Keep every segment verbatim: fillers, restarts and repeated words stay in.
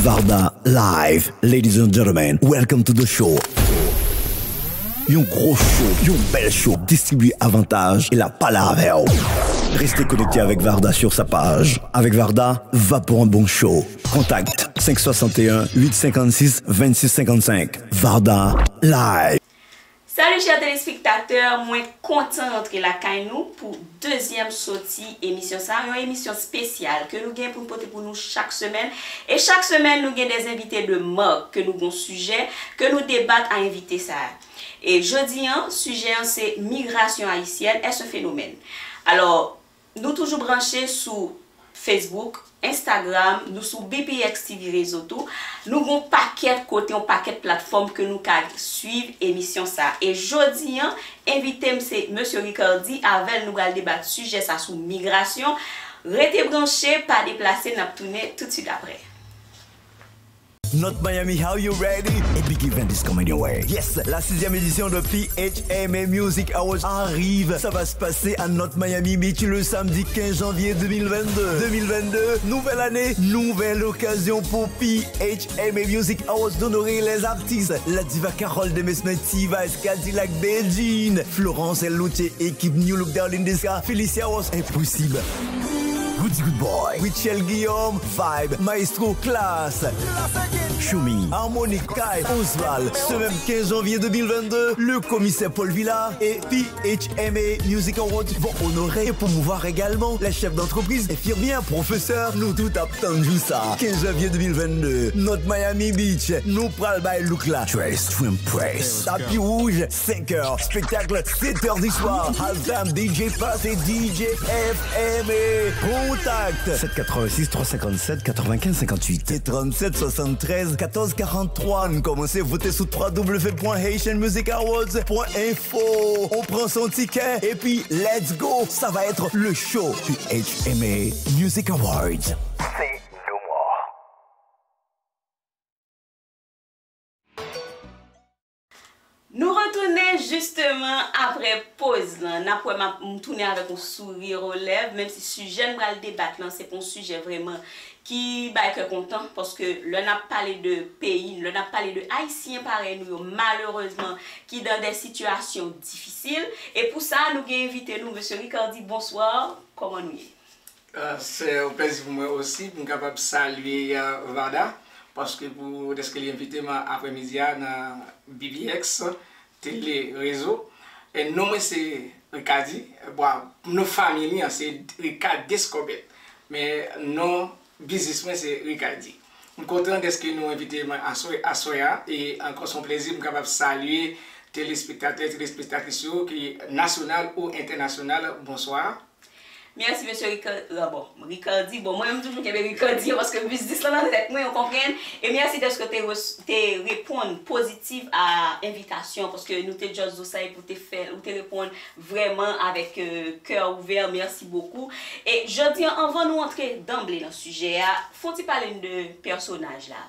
Varda Live. Ladies and gentlemen, welcome to the show. Yon gwo show, yon bèl show, distribye avantaj e l ap pale avè w. Reste connecté avec Varda sur sa page. Avec Varda, va pour un bon show. Contact cinq soixante et un, huit cinquante-six, vingt-six cinquante-cinq. Varda Live. Salut chers téléspectateurs, mwen kontan rantre lakay nou pou dezyèm soti emisyon sa, yon emisyon espesyal ke nou gen pou n pote pou nou chak semèn. E chak semèn nou gen des invités de marque ke nou gon sijè ke nou debat a envite sa. E jodi an, sijè an se migrasyon ayisyèn, est-ce un phénomène? Alò, nou toujou branche sou Facebook, Instagram, nou sou B P X T V rezo tou. Nou gon pakèt kote, yon pakèt platfòm ke nou ka swiv emisyon sa. E jodi an, envite m se Mesye Ricardy, avè l nou pral debat sijè sa sou migrasyon. Rete branche, pa deplase, n ap tounen toutswit apre. North Miami, how you ready? A big event is coming your way. Yes, la sixième édition de P H M A Music Awards arrive. Ça va se passer à North Miami Beach le samedi quinze janvier deux mille vingt-deux. Deux mille vingt-deux, nouvelle année, nouvelle occasion pour P H M A Music Awards d'honorer les artistes. La diva Carole Demesmin, T-Vice, Cadillac, Bedjine, Florence L. Loutier, équipe New Look Darling Desca, Felicia Ross, Impossible. Goody Good Boy, Richel Guillaume, Vibe, Maestro, Klass, Choumi, Harmonik, Kai, Osval. Ce même quinze janvier deux mille vingt-deux, le commissaire Paul Villard et P H M A Music Awards vont honorer et promouvoir également les chefs d'entreprise, infirmières, professeurs. Nou tout ap tann jou sa. Quinze janvier deux mille vingt-deux, North Miami Beach, nou pral bay look la. Dress to impress. Tapi wouj, cinq heures. Spectacle, sept heures du soir. Halftime, D J Pass et D J F M A. Contact sept quatre-vingt-six trois cinquante-sept quatre-vingt-quinze cinquante-huit et trente-sept soixante-treize quatorze quarante-trois. Nou kòmanse vote sou trois W point haitian music awards point info. On pran son ticket et puis let's go. Ça va être le show P H M A Music Awards. C'est no more. Nou retounen jisteman apre poz lan. N ap wè m ap, m tounen avèk yon souri o lèv, menm si sijè n pral debat lan, se pa yon sijè vrèman ki bay kè kontan, paske lè n ap pale de peyi n, lè n ap pale de Ayisyen parèy nou yo, malerezman, ki dan de sitiyasyon difisil. E pou sa, nou gen envite nou, Mesye Ricardy, bonswa, kòman nou ye? Se yon plèzi pou mwen osi pou m kapab salye Varda, paske pou dèske li envite m aprèmidi a nan B B X Tele Rezo. E non mwen se Ricardy, bon, non fanmi li an se Ricardy Descorbet, men non biznis mwen se Ricardy. M kontan dèske nou envite mwen aswè a, e ankò se yon plèzi pou m kapab salye telespektatè, telespektatris yo ki nasyonal ou entènasyonal, bonswa. Mèsi mesye Ricardy, bon, Ricardy, bon mwen menm toujou kenbe Ricardy an paske biznis lan nan tèt mwen, ou konprann? E mèsi dèske w te reponn pozitif a envitasyon an paske nou te just di w sa epi w te fè l, ou te reponn vrèman avèk kè ouvè, mèsi bokou. E jodi an, anvan nou antre danble nan sijè a, fè w ti pale n de pèsonaj la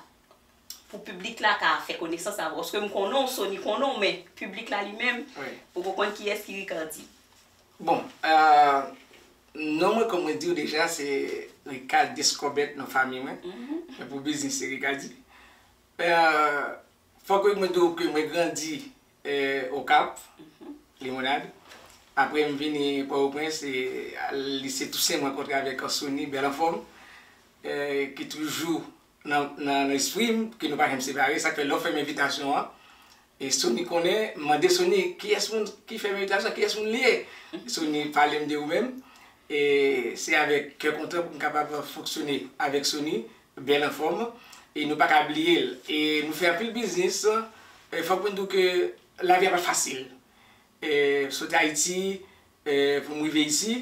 pou piblik la ka fè konesans avè w, paske m konnen w, Sony konnen w, men piblik la li menm poko konn kiyès ki Ricardy. Bon, non mwen kòm mwen di w deja se Ricardy Descorbet non fanmi mwen, men pou biznis se Ricardy. Fòk mwen di w ke mwen grandi Okap, Limonad. Apre m vini Pòtoprens, e lise Tousen m rankontre avèk Sony bèl anfòm, ki toujou nan, nan, nan espri m, ke nou pa janm separe. Sa k fè lè w fè m envitasyon an, e Sony konnen, m mande Sony kiyès moun ki fè m envitasyon, kiyès moun li ye. Sony pale m de ou menm. E se avèk kè kontan pou m kapab fonksyone avèk Sony, bèl anfòm. E nou pa ka bliye l. E nou fè anpil biznis. E fòk mwen di w ke lavi a pa t fasil. E soti Ayiti, pou m rive isi,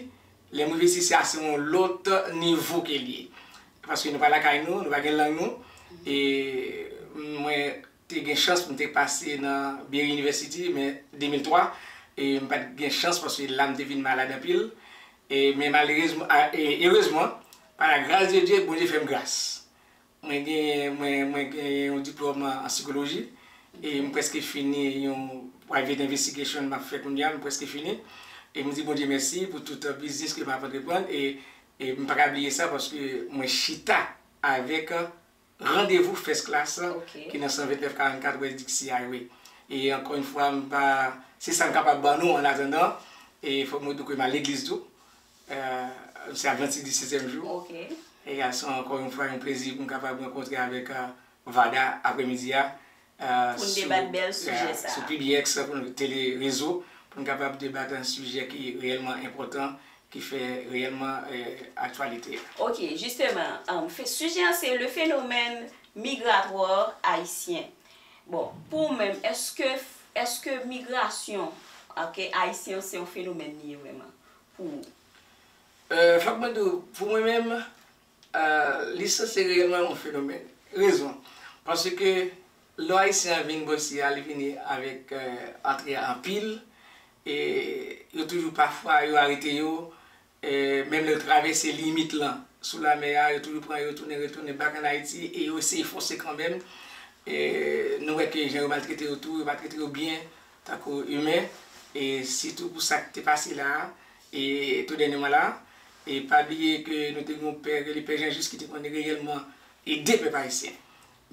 lè m rive isi, se ase yon lòt nivo ke l ye. Paske nou pa lakay nou, nou pa gen lang nou. E mwen te gen chans pou m te pase nan Berry University, men de mil twa, e m pa t gen chans paske la m te vin malad anpil. E men malerezman, e erezman, par la grâce de Dieu, Bondye fè m gras. Mwen gen, mwen, mwen gen yon diplòm an sikoloji e m prèske fini yon private investigation m ap fè kounye a, m prèske fini. E m di Bondye mèsi pou tout biznis ke m ap antreprann e, e m pa ka bliye sa paske mwen chita avèk Randevou First Class, ki nan san vennèf karannkat West Dixie Highway. E ankò yon fwa, m pa, se sa m kapab ban nou an atandan. E fòk mwen di ke m al legliz tou. Euh, m se Advantis di setyèm jou. E se ankò yon fwa yon plezi pou m kapab rankontre avèk, euh, Vada aprèmidi a. Euh, pou n debat bèl sijè sa. Sou P B X, pou n tele rezo, pou n kapab debat yon sijè ki reyèlman enpòtan, ki fè reyèlman, euh, aktyalite. Ok, jisteman, um, fe- sijè an se le fenomèn migratwa ayisyen. Bon, pou ou menm, èske, èske migrasyon, ok, ayisyen se yon fenomèn li ye vrèman pou ou? Euh, fòk mwen di w, pou mwen menm, euh, li sanse reyèlman yon fenomèn. Rezon. Paske lè Ayisyen an vin bò isi a, li vini avèk, euh, antre anpil. E yo toujou pafwa, yo arete yo. E menm lè yo travèse limit lan sou lamè a, yo toujou pran yo tounen, retounen back an Ayiti. E yo eseye fòse kanmenm. E nou wè ke jan yo maltrete yo tou, yo pa trete yo byen tankou imen. E sitou pou sa k te pase la a, e tou dènyèman la, e pa bliye ke nou te gen yon pè, rele Pè Jan Jis, ki te konn reyèlman ede pèp ayisyen.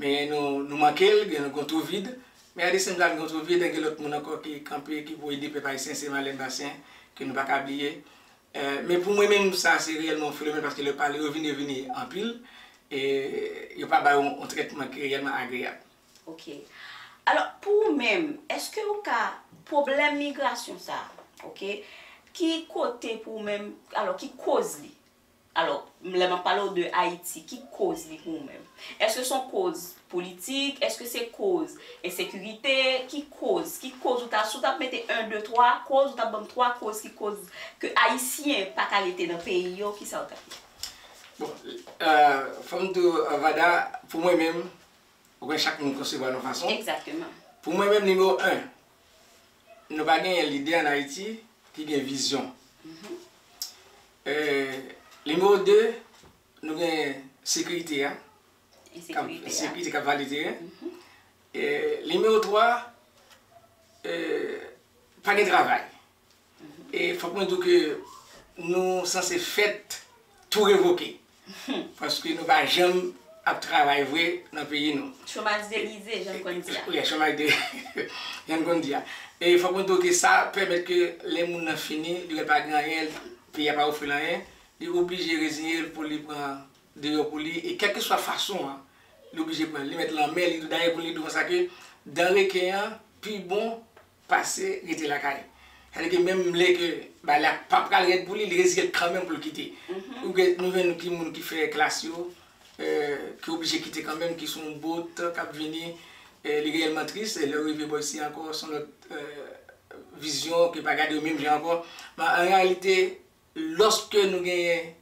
Men nou, nou manke l, gen yon gon twou vid. Men at the same time, gen yon twou vid, gen lòt moun ankò ki kanpe, ki pou ede pèp ayisyen, se Malèn Basyen, ke nou pa ka bliye. Eh, men pou mwen menm, sa se reyèlman yon fenomèn, paske lè yo pale, yo vini, yo vini anpil, e yo pa ba yo yon, yon trètman ki reyèlman agreyab. Ok. Alò, pou ou menm, èske ou ka, pwoblèm migrasyon sa, ok, ki kote pou ou menm, alò, ki koz li? Alò, lè m ap pale w de Ayiti, ki koz li pou ou menm? Èske se yon koz politik? Èske se koz ensekirite? Ki koz? Ki koz ou ta, si w t ap mete en, de, twa koz, ou t ap ban m twa koz ki koz ke Ayisyen pa ka rete nan peyi yo, kisa ou t ap di? Bon, euh, fò m di w, euh, Vada, pou mwen menm, ou konnen chak moun konsevwa l yon fason. Egzakteman. Pou mwen menm, nimewo en, nou pa genyen lidè ann Ayiti ki gen vizyon. Eh, nimewo de, nou gen sekirite a. Ensekirite a. Sekirite k ap vale teren. Eh, nimewo twa, eh, pa gen travay. E fòk mwen di w ke nou sanse fèt tou revoke. Paske nou pa janm ap travay vre nan peyi nou. Chomaj degize, jan n konn di a. Wi, chomaj de, jan n konn di a. E fòk mwen di w ke sa pèmèt ke lè moun nan fini, li wè l pa gen anyen, peyi a pa ofri l anyen, li oblije reziye l pou li pran deyò pou li, e kèlkeswa fason an, li oblije pran l. Li mèt lanmè, li dayè pou li di konsa ke dan reken an pi bon pase rete lakay. Sa vle di ke menm lè ke bagay la pa pral rèd pou li, li reziye l kanmenm pou l kite. Ou gen, nou jwenn ki moun ki fè klas yo, eh, ki oblije kite kanmenm, ki sou yon bot k ap vini, eh, li reyèlman tris, e lè yo rive bò isi ankò, se yon lòt, eh, vizyon, ke pa gade yo menm jan ankò. Men an reyalite, lòske nou genyen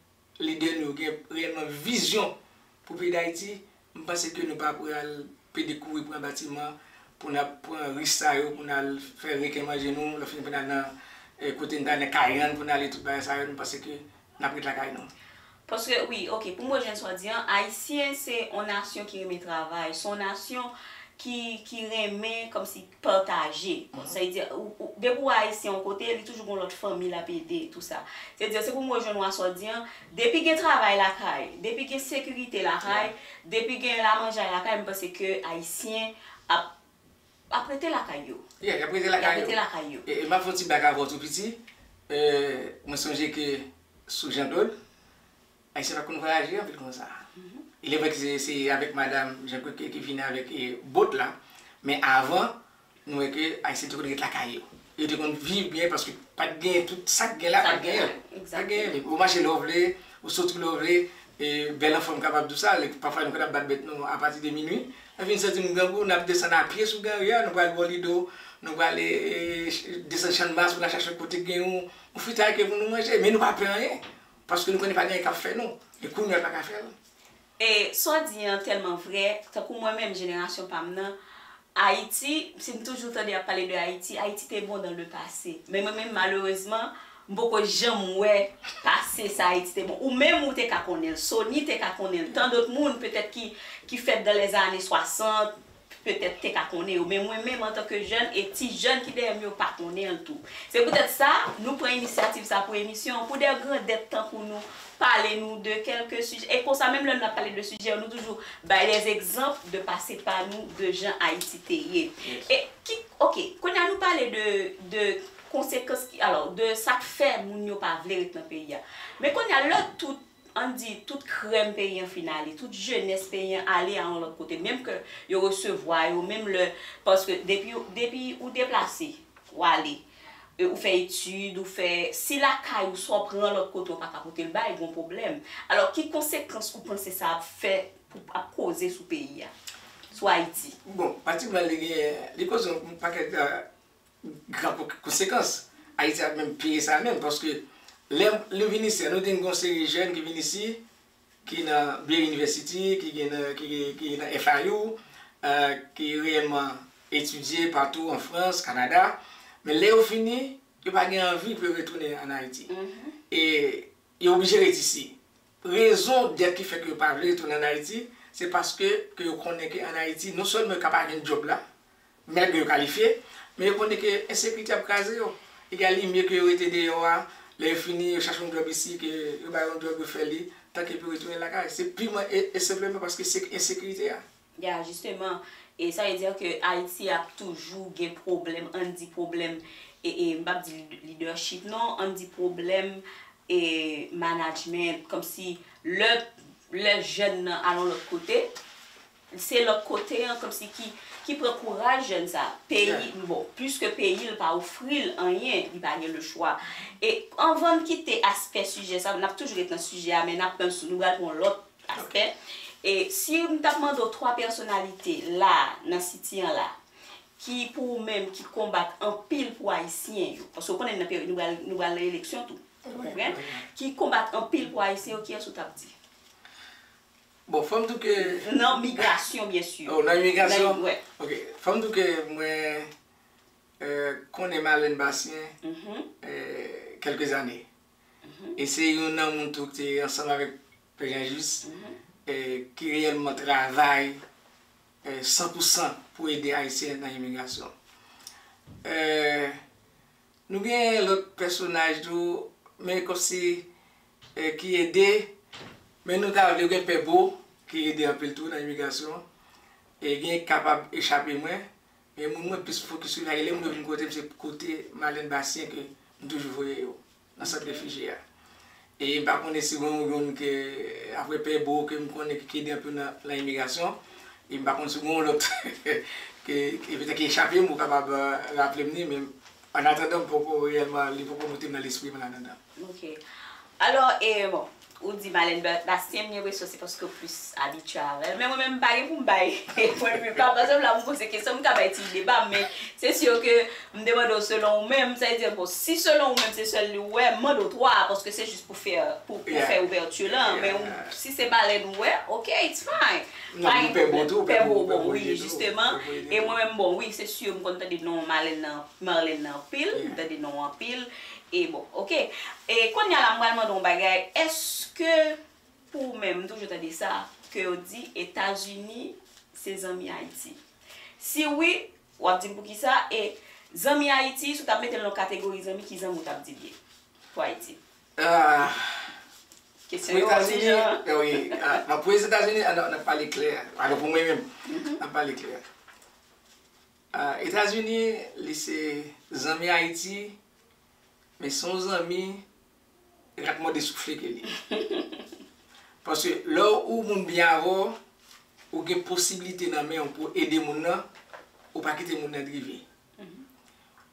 lidè nou yo gen reyèlman vizyon pou peyi Dayiti, m panse ke nou pa pral pede kouri pran batiman pou n ap pran ris sa yo, pou n al fè reken manje nou, lè fini pou n al nan, eh, kote n ta nan Kayann, pou n ale tout bagay sa yo, m panse ke n ap ret lakay nou. Paske, wi, ok, pou m rejwenn sa w di an, Ayisyen se yon nasyon ki renmen travay, se yon nasyon ki, ki renmen kòmsi pataje. Bon, sa vle di, ou, ou, depi w Ayisyen yon kote, li toujou gon lòt fanmi l ap ede, tou sa. Se di, se pou m rejwenn w a sa w di an, depi gen travay lakay, depi gen sekirite lakay, depi gen lamanjay lakay, m panse ke Ayisyen ap, ap rete lakay yo. Yeah, y ap rete lakay yo. Y ap rete lakay yo. E, e m ap fè yon ti blag avè w tou piti. E, mwen sonje ke sou Jean Claude, Ayisyen pa t konn vwayaje anpil konsa. Il est vrai que se, se avèk madanm Jean Claude ki, ki vini avèk, e, bot la, men avan, nou wè ke Ayisyen te konn ret lakay yo. Yo te konn viv byen paske pa t gen tout sa k gen la, pa t genyen. Pa t genyen. Ou mache lè w vle, ou soti lè w vle, e, bèl anfòm, m kapab di w sa, pafwa nou konn ap bat bèt nou apati de minui. Lè n fin santi nou grangou, n ap desann apye sou gran ri a, nou pral bò Lido, nou pral, e, desann Channmas pou n al chache kote k gen yon, yon fritay ke pou nou manje, men nou pa pè anyen. Paske nou konnen pa gen anyen k ap fè nou. E kounye a l pa ka fè l. E sa w di an tèlman vrè, tankou mwen menm, jenerasyon pa m nan, Ayiti, si m toujou tande y ap pale de Ayiti, Ayiti te bon dans le passé. Men mwen menm, malerezman, m poko janm wè pase sa Ayiti te bon. Ou menm ou te ka konnen l, Sony te ka konnen l, tan dòt moun petèt ki, ki fèt dans les années soixante, petèt te ka konnen yo. Men mwen menm, antanke jèn, e ti jèn ki dèyè m yo pa konnen l tou. Se poutèt sa, nou pran inisyativ sa pou emisyon an, pou de grandèt tankou nou, pale nou de kèlke sijè. E konsa, menm lè n ap pale de sijè yo, nou toujou bay des exemples de pase pa nou de jan Ayiti te ye. E ki, ok, kounye a nou pale de, de konsekans ki, alò, de sa k fè moun yo pa vle ret nan peyi a. Men kounye a, lè tout, ann di, tout krèm peyi an fin ale, tout jenès peyi an ale a yon lòt kote, menm ke yo resevwa yo, menm lè, paske depi, depi ou deplase, w ale, e ou fè etid, ou fè, si lakay ou sa w pran lòt kote, ou pa ka pote l bay, gon pwoblèm. Alò, ki konsekans ou panse sa ap fè, pou, ap koze sou peyi a, sou Ayiti? Bon, patikilman li gen, li koze yon pakèt, euh, gran konsekans. Ayiti ap menm peye sa menm, paske lè nou vin isi, nou te gen yon seri jèn ki vin isi, ki nan Beer University, ki gen nan, ki, ki nan F I U, euh, ki reyèlman etidye patou an Frans, Kanada. Men lè yo fini, yo pa gen anvi pou yo retounen ann Ayiti. E yo oblije ret isi. Rezon dèt ki fè ke yo pa vle retounen ann Ayiti, se paske ke yo konnen ke ann Ayiti, non sèlman yo ka pa jwenn djòb la, malgre yo kalifye, men yo konnen ke ensekirite ap kraze yo. Egal, li mye ke yo rete deyò a, lè yo fini, yo chache yon djòb isi, ke yo ba yo yon djòb, yo fè li, tanke pou yo retounen lakay. Se piman e, e senpleman paske se ensekirite a. Ya, jisteman, e sa vle di ke Ayiti ap toujou gen pwoblèm, ann di pwoblèm, e, e, m p ap di leadership, non, ann di pwoblèm, e, management, kòmsi lè, lè jèn nan al yon lòt kote, se lòt kote an, kòmsi ki, ki pran kouraj jèn sa. Peyi, bon, pliske peyi l pa ofri l anyen, li pa gen le chwa. E anvan n kite aspè sijè sa, n ap toujou ret nan sijè a, men n ap pran sou, nou pral pran yon lòt aspè. E si m t ap mande w twa pèsonalite la, nan siti an la, ki pou ou menm ki konbat anpil pou Ayisyen yo, paske w konnen n nan peri-, nou pral, nou pral nan eleksyon tou, ou konprann? Ki konbat anpil pou Ayisyen yo, kiyès ou t ap di? Bon, fò m di w ke nan migrasyon, byen si. Oh, nan imigrasyon? Nan, wè. Ok. Fò m di w ke mwen, euh, konnen Marlène Bastien, euh, kèlke zane. E se youn nan moun tou ki te ansanm avèk Pè Jean Juste, eh, ki reyèlman travay, eh, san pou san pou ede Ayisyen nan imigrasyon. Eh, nou gen lòt pèsonaj tou, men kòmsi, eh, ki ede, men nou ta vle gen Pè Bo, ki ede anpil tou nan imigrasyon, e gen kapab echape mwen, men moun mwen plis fokis sou li, lè moun yo vin kote m, se kote Marlène Bastien ke m toujou voye yo, nan sant refijye a. E m pa konnen si gen yon youn ke, apre Pè Bo, ke m konnen ki ede anpil nan, nan imigrasyon, e m pa konn si gen yon lòt ke, ke petèt ki echape m, ou kapab, euh, raple m li, men annatandan, m poko reyèlman, li poko monte m nan lespri m annatandan. Ok. Alò, e, bon, ou di Marlène Ba-, Bastien, m gen enpresyon se paske w plis abitye avè l. Men mwen menm, m pa gen pou m bay pwennvi pa m. Paske la, m poze kesyon, m ka bay ti ide pa m, men se si ke m te mande w selon ou menm, sa vle di, bon, si selon ou menm se sèl li ou wè, m mande w twa, paske se jis pou fè, pou, pou fè ouvèti lan, men ou, si se Marlène ou wè, ok, it's fine. Non, m di Pè Bo tou, Pè Bo, bon, wi, jisteman. E mwen menm, bon, wi, se si, m konn tande non Marlène nan, Marlène nan anpil, m tande non anpil. E bon, ok. E kounye a la, m pral mande w yon bagay. Èske, pou ou menm, m toujou tande sa, ke yo di Etazini se zanmi Ayiti. Si wi, w ap di m poukisa, e zanmi Ayiti, si w t ap mete l nan kategori zanmi, ki zanmi w t ap di l ye pou Ayiti? Ah, kesyon pou yo, Etazini, jan, eh wi, ah, non, pou Etazini, ah, n ap, n ap pale klè. Alò, pou mwen menm, n ap pale klè. Ah, Etazini, li se zanmi Ayiti, men se yon zanmi rat mòde soufle ke li. Paske lè ou moun byen avè w, ou gen posiblite nan men w pou ede moun nan, ou pa kite moun nan drive.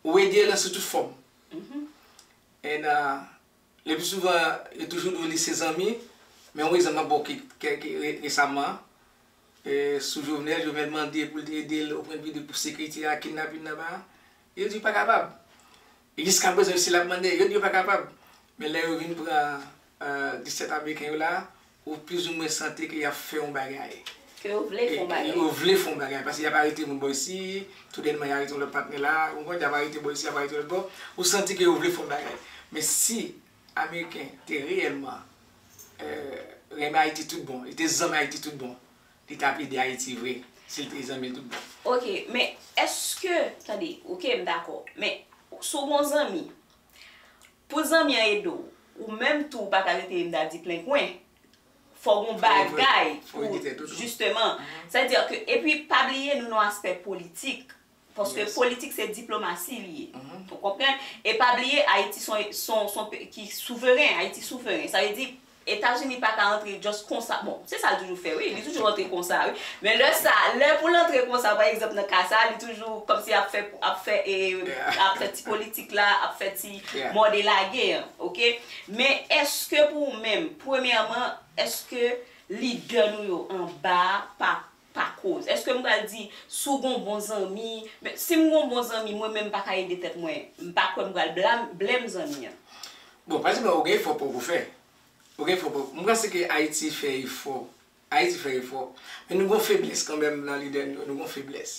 Ou ede l sou tout fòm. And, uh, le pli souvan, yo toujou di w li se zanmi, men yon egzanp m ap ba w ki, ki, ki re-, resaman, e, sou Jovenel, Jovenel mande pou l te ede l o pwen de vi de pou sekirite a, kidnapin nan ba, yo di yo pa kapab. E jiskaprezan, yo stil ap mande, yo di yo pa kapab. Men lè yo vin pran, euh, disèt ameriken yo la, ou plizoumwen santi ke y ap fè yon bagay. Ke yo vle fè yon bagay. Yo vle fè yon bagay, paske y ap arete moun bò isi, toudènman y arete yon lòt patnè la, ou konprann, y ap arete bò isi, y ap arete lòt bò, ou santi ke yo vle fè yon bagay. Men si Ameriken te reyèlman, euh, renmen Ayiti tout bon, li te zanmi Ayiti tout bon, li t ap ede Ayiti vre, si l te zanmi l tout bon. Ok, men èske, tande, ok, m dakò, men si w gon zanmi, pou zanmi an ede w, Ou menm tou, ou pa ka rete, m ta di, plen kwen. Fò w gon bagay pou, jisteman. Sa vle di ke, epi pa bliye, nou nan aspè politik. Paske politik se diplomasi li ye. Ou konprann? E pa bliye, Ayiti son, son, son pe- ki souveren, Ayiti souveren. Sa vle di, Etazini pa ka antre just konsa. Bon, se sa l toujou fè, wi. Li toujou antre konsa, wi. Men lè sa, lè pou l antre konsa, pa egzanp, nan ka sa, li toujou kòmsi ap fè, ap fè, e, ap fè ti politik la, ap fè ti mòde lage an, oke? Men èske pou ou menm, premyèman, èske lidè nou yo anba pa pa koz. Èske m pral di, si w gon bon zanmi, men si m gon bon zanmi, mwen menm m pa ka ede tèt mwen, m pa kwè m pral blam, blame zanmi an. Bon, pa di mwen, ou gen efò pou ou fè. Ou gen efò pou ou. M panse ke Ayiti fè efò. Ayiti fè efò. Men nou gon feblès kanmenm nan lidè nou, nou gon feblès.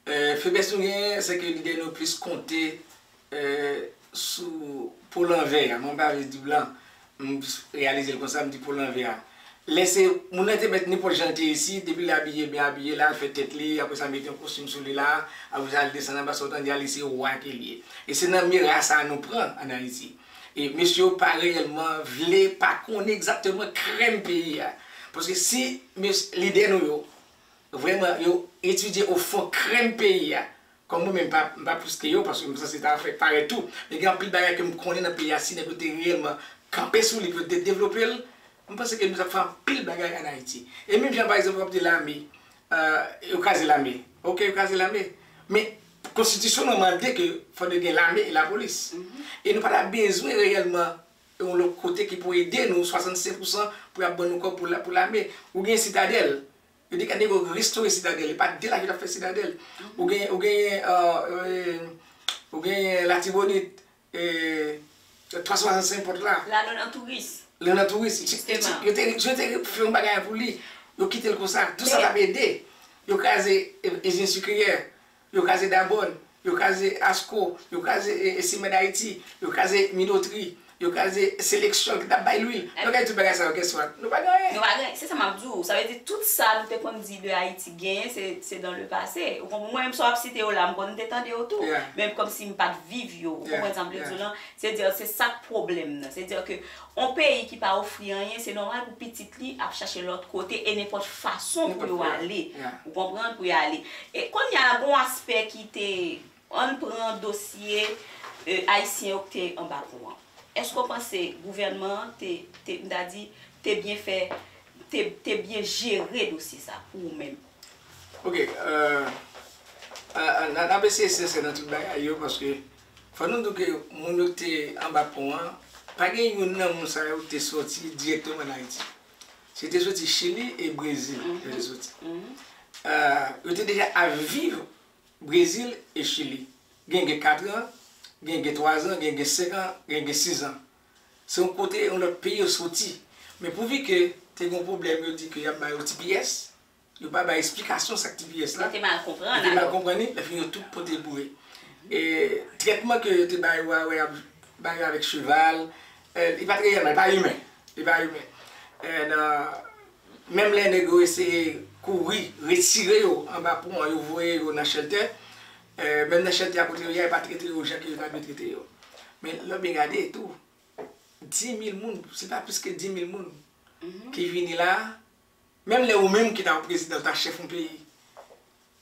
Eh, feblès nou genyen, se ke lidè nou plis konte eh, sou po lanvè a, mwen pa vle di blan, m reyalize l konsa, m di po lanvè a. Lè se moun nan te mèt nenpòt jan l te isi, depi l abiye byen abiye la, l fè tèt li, apre sa mete yon kostim sou li la, apre sa l desann anba sa w tande a, li se wa ke l ye. E se nan mira sa a nou pran ann Ayiti. E mesye yo pa reyèlman vle, pa konnen egzakteman krèm peyi a. Paske si mes- lidè nou yo, vrèman, yo etidye ofon krèm peyi a. Kòm mwen menm, m pa, m pa plis ke yo, paske m sanse ta fè parèt tou. Men gen anpil bagay ke m konnen nan peyi a, si nèg yo te reyèlman kanpe sou li pou yo te devlope l, m panse ke nou t ap fè anpil bagay ann Ayiti. E menm jan, pa egzanp, w ap di lame, euh, yo kraze lame. Oke, yo kraze lame. Men konstitisyon nou mande ke fò nou gen lame e lapolis. E nou pa ta bezwen reyèlman yon lòt kote ki pou ede nou, swasannsenk pousan pou y ap ban nou kòb pou la, pou lame. Ou gen Sitadèl, yo te ka nego restore Sitadèl, e pa de la yo t ap fè Sitadèl. Ou gen, ou gen, euh, euh, ou gen Latibonit, e, twa swasannsenk pòt la. La nou nan touris. Lè nan touris, yo te, yo te fè yon bagay pou li. Yo kite l konsa. Tou sa t ap ede. Yo kraze, e, izin sikriyè. Yo kraze Dabòn, yo kraze Asko, yo kraze, e, e, Simen Dayiti, yo kraze Minotri, yo kraze Seleksyon ki t ap bay lwil. Yo kraze tout bagay sa yo, guess what? Nou pa gen anyen. Nou pa gen, se sa m ap di w. Sa vle di tout sa nou te konn di de Ayiti genyen, se, se dans le passé. Ou konprann? Mwen menm sa w ap site yo la, m konn te tande yo tou. Men kòmsi m pa t viv yo. Ou konprann sa m vle di w lan? Se di, se sa k pwoblèm nan. Se di ke yon peyi ki pa ofri anyen, se nòmal pou pitit li ap chache lòt kote e nenpòt fason pou yo ale. Ou konprann? Pou yo ale. E kounye a, gon aspè ki te, ann pran dosye, e, ayisyen yo ki te anba pon an. Èske w panse gouvènman an te, te, m ta di, te byen fè, te, te byen jere dosye sa pou ou menm? Oke, euh, euh, n a, n ap eseye sensè nan tout bagay yo, paske fò nou di ke moun yo ki te anba pon an, pa gen youn nan moun sa yo ki te sòti dirèkteman ann Ayiti. Se te soti Chili e Brezil yo te soti. Euh, yo te deja ap viv Brezil e Chili. Gen gen kat an, gen gen twa zan, gen gen senk an, gen gen sis zan. Se yon kote, yon lòt peyi yo soti. Men pouvi ke te gen yon pwoblèm, yo di ke y ap ba yo T P S, yo pa bay esplikasyon sa k T P S la. Yo te mal konprann, yo te mal konprann li, lè fini yo tout pote boure. E trètman ke yo te ba yo a, wè, y ap ba yo avèk cheval, e, li pa t reyèlman, li pa imen. Li pa imen. E nan, menm lè nèg yo eseye kouri, retire yo anba pon an, yo voye yo nan shelter, e, menm nan shelter a kote yo ye a, yo pa trete yo jan ke yo ta dwe trete yo. Men lè w byen gade tou, dis mil moun, se pa plis ke dis mil moun ki vini la, menm lè ou menm ki ta yon prezidan, ou ta chèf yon peyi,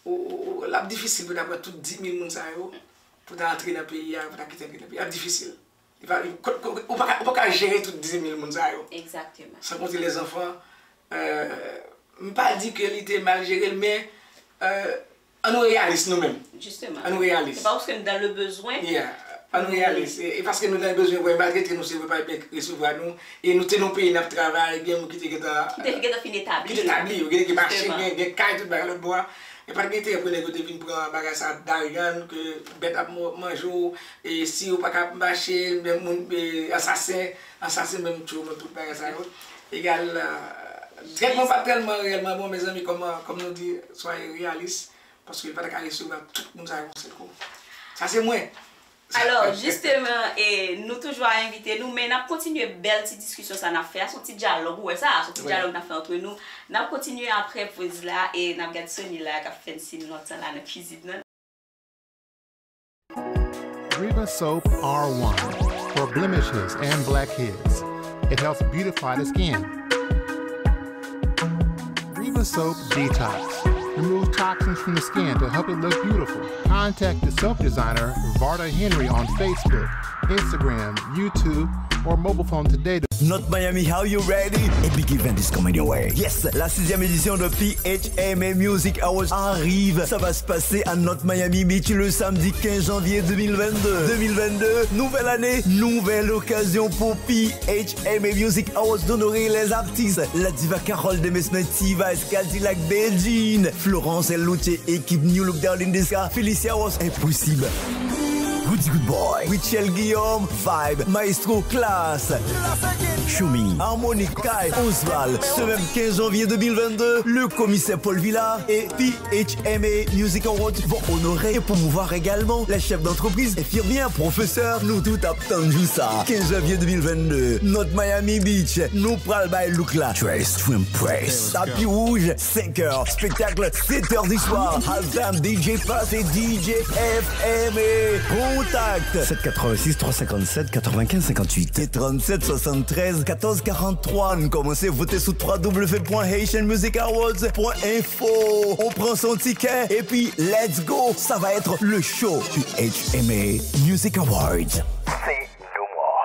ou, ou, ou, l ap difisil pou ta pran tout dis mil moun sa yo, pou ta antre nan peyi a, pou ta kite antre nan peyi a, l ap difisil. Li pa, ko-, ko-, ou pa ka, ou pa ka jere tout dis mil moun sa yo. Egzakteman. San konte lèzanfan, euh, m pa di ke li te mal jere l, men, euh, ann nou reyalis nou menm. Jisteman. Ann nou reyalis. Se pa paske nou dans le besoin. Yeah. Ann nou reyalis. E, e paske nou dans le besoin, vre, maltrete nou, se vre, pa t byen resevwa nou. E nou te nan yon peyi n ap travay, gen moun ki te gentan, ki te gentan fin etabli. Ki te etabli, yo gen ki mache, gen, gen kay, tout bagay lòt bò a. E pa t gen enterè pou nèg yo te vin pran bagay sa, daryann, ke bèt ap mo-, manje w, e si w pa ka mache, menm moun, e, ansasen, ansasen menm tchou, menm tout bagay sa yo. Egal, euh, trètman pa t tèlman reyèlman bon, mezanmi, kòm, kòm nou di, soyez réalistes, paske li pa ta ka resevwa tout moun sa yo yon sèl kou. Sa se mwen. Alò, jisteman, e, nou toujou ap envite nou, men n ap kontinye bèl ti diskisyon sa n ap fè a. Se yon ti dyalòg, ou wè sa, se yon ti dyalòg n ap fè antre nou. N ap kontinye apre poz la, e n ap gade Sony la k ap fè n siy nòt la nan kwizin nan. Riva Soap R one. for blemishes and blackheads. It helps beautify the skin. Riva Soap Detox removes toxins from the skin to help it look beautiful. Contact the soap designer, Varda Henry, on Facebook, Instagram, YouTube, or mobile phone today to North Miami, how you ready? A big event is coming your way. Yes, la sixième édition de P H M A Music Awards arrive. Ça va se passer à North Miami Beach le samedi quinze janvier deux mille vingt-deux. Deux mille vingt-deux, nouvelle année, nouvelle occasion pour P H M A Music Awards d'honorer les artistes. La diva Carole Demesmin, T-Vice, Cadillac, Bedjine, Florence Luce, équipe New Look Down in the Sky, Felicia Ross, Impossible. Goody Good Boy, Richel Guillaume, Vibe, Maestro, Klass, Choumi, Harmonik, Kai, Osval. Ce même quinze janvier deux mille vingt-deux, le commissaire Paul Villard et P H M A Music Awards vont honorer et promouvoir également les chefs d'entreprise, infirmières, professeurs. Nou tout ap tann jou sa. Quinze janvier deux mille vingt-deux, North Miami Beach. Nou pral bay look la. Dress to impress. Tapis rouge, cinq heures. Spectacle, sept heures du soir. Halftime, D J Pass et D J F M A. Contact sept quatre-vingt-six trois cinquante-sept quatre-vingt-quinze cinquante-huit et trente-sept soixante-treize quatorze quarante-trois. Nou kòmanse vote sou three W point haitian music awards point info. On prend son ticket et puis let's go. Ça va être le show. P H M A Music Awards. C'est no more.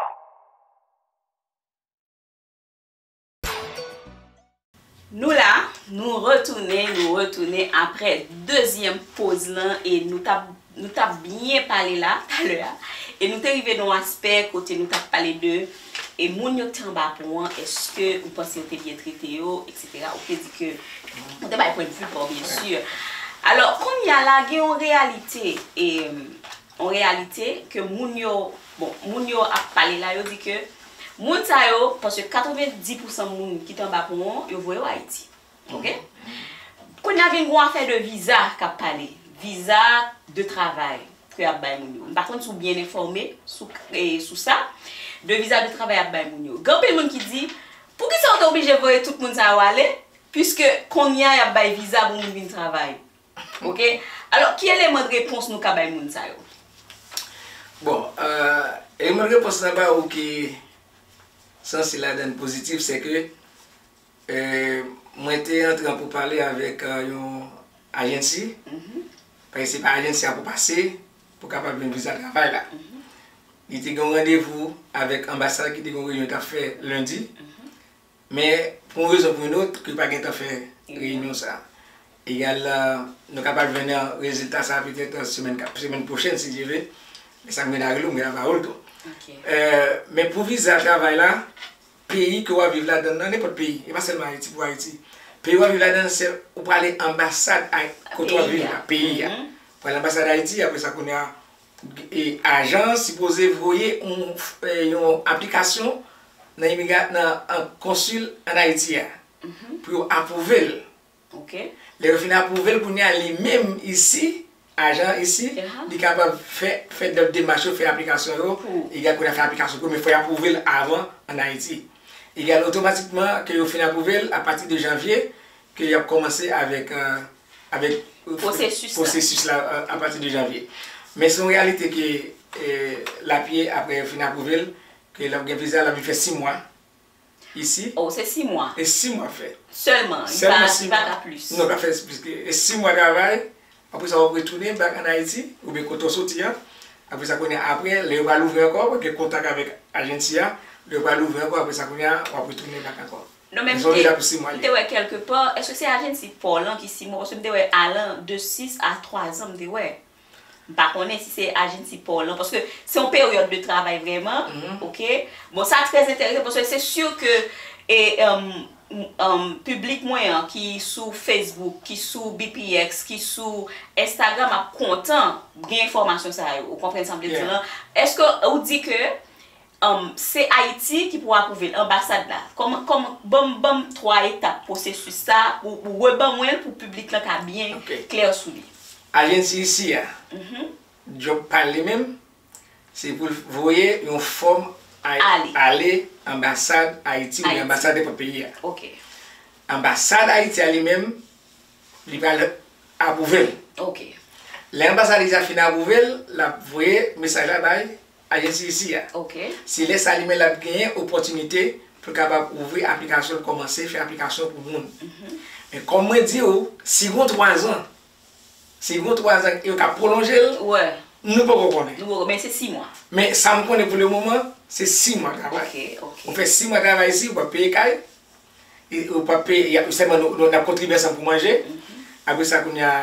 Nou la, nou retounen, nou retounen aprè dezyèm poz lan e nou t ap nou t ap byen pale la talè a. E nou te rive nan yon aspè kote nou t ap pale de e moun yo ki te anba pon an, èske ou panse yo te byen trete yo, etsetera. Ou te di ke ou te bay pwennvi pa w, byen si. Alò, kounye a la, gen yon reyalite, e yon reyalite ke moun yo, bon, moun yo ap pale la, yo di ke moun sa yo, paske katrevenndis pousan moun ki te anba pon an, yo voye yo Ayiti. Oke? Kounye a vin gon afè de viza k ap pale. Viza de travay ke y ap bay moun yo. M pa konn si w byen enfòme sou, e, sou sa. De viza de travay y ap bay moun yo. Gen anpil moun ki di, poukisa yo te oblije voye tout moun sa yo ale, piske kounye a y ap bay viza pou moun vin travay? Oke? Alò, ki eleman de repons nou ka bay moun sa yo? Bon, euh, eleman de repons nan ba ou ki sanse ladan pozitif, se ke euh, mwen te antre an pou pale avèk euh, yon agency, paske se pa agency a pou pase, pou kapab jwenn viza travay la. Li te gen yon randevou avèk anbasad ki te gen yon reyinyon t ap fè lendi. Men, pou yon rezon pou yon lòt, ke pa gentan fè reyinyon sa. Egal, euh, nou kapab jwenn rezilta sa petèt euh, semèn, semèn pwochèn, si Dye vle. Men sa mwen a rele w, mwen a ba ou l tou. Euh, men pou viza travay la, peyi ke w ap viv ladan nan, nenpòt peyi, e pa sèlman Ayiti, pou Ayiti. Peyi w ap viv ladan, se ou prale anbasad kote w ap viv la, peyi a. Ou prale anbasad Ayiti, apre sa kounye a, e, ajan an sipoze voye yon, e, yon aplikasyon nan imigra, nan an konsil ann Ayiti a, pou yo apwouve l. Lè yo fin apwouve l, kounye a, li menm isi, ajan an isi, li kapab fè, fè dòt demach yo, fè aplikasyon yo, egal kounye a fè aplikasyon pou yo, men fò y apwouve l avan ann Ayiti. Egal otomatikman ke yo fin apwouve l, apati de janvye, ke y ap kòmanse avèk, euh, avèk pwosesis la euh, apati de janvye. Men se yon reyalite ke euh, l ap ye apre yo fin apwouve l, ke l ap gen viza, l ap vin fè sis mwa isi. Oh, se sis mwa. E sis mwa fè. Sèlman, li pa, li pa ka plis. Non, pa fè plis ke e sis mwa travay, apre sa w ap retounen back ann Ayiti, oubyen kote w soti an. Apre sa kounye a, apre, lè yo pral ouvri ankò, w ap gen kontak avèk ajansi a, lè yo pral ouvri ankò, apre sa kounye a, w ap retounen back ankò. Non, men m te, m te wè kèlke pa, èske se ajansi pa w lan ki sis mwa? Paske m te wè alan de sis a twa zan, m te wè. M pa konnen si se ajansi pa w lan, paske se yon peryòd de travay vrèman, oke? Bon, sa trè enteresan, paske se si ke, e, um, um, piblik mwen an ki sou Facebook, ki sou B P X, ki sou Instagram ap kontan gen enfòmasyon sa yo. Ou konprann sa m vle di lan? Èske ou di ke um, se Ayiti ki pou apwouve l, anbasad la? Kòman, kòman, ban m, ban m twa etap pwosesis sa, ou, ou reban mwen l pou piblik lan ka byen klè sou li. Ajansi isi a, djòb pa l li menm, se pou l voye yon fòm ale anbasad Ayiti oubyen anbasad nenpòt peyi a. Anbasad Ayiti a li menm, li pral apwouve l. Lè anbasad Ayiti a fin apwouve l, l ap voye mesaj la bay ajans isi a. Se lè sa li menm l ap genyen opòtinite pou l kapab ouvri aplikasyon l, kòmanse fè aplikasyon pou moun. Men kòm mwen di w, si gon twazan, si gon twazan yo ka pwolonje l, nou poko konnen. Men sa m konnen pou le moman, se sis mwa travay. Ou fè sis mwa travay isi, ou p ap peye kay, ou p ap peye, sèlman nou, nou, n ap kontribye ansanm pou manje. Apre sa, kounye a,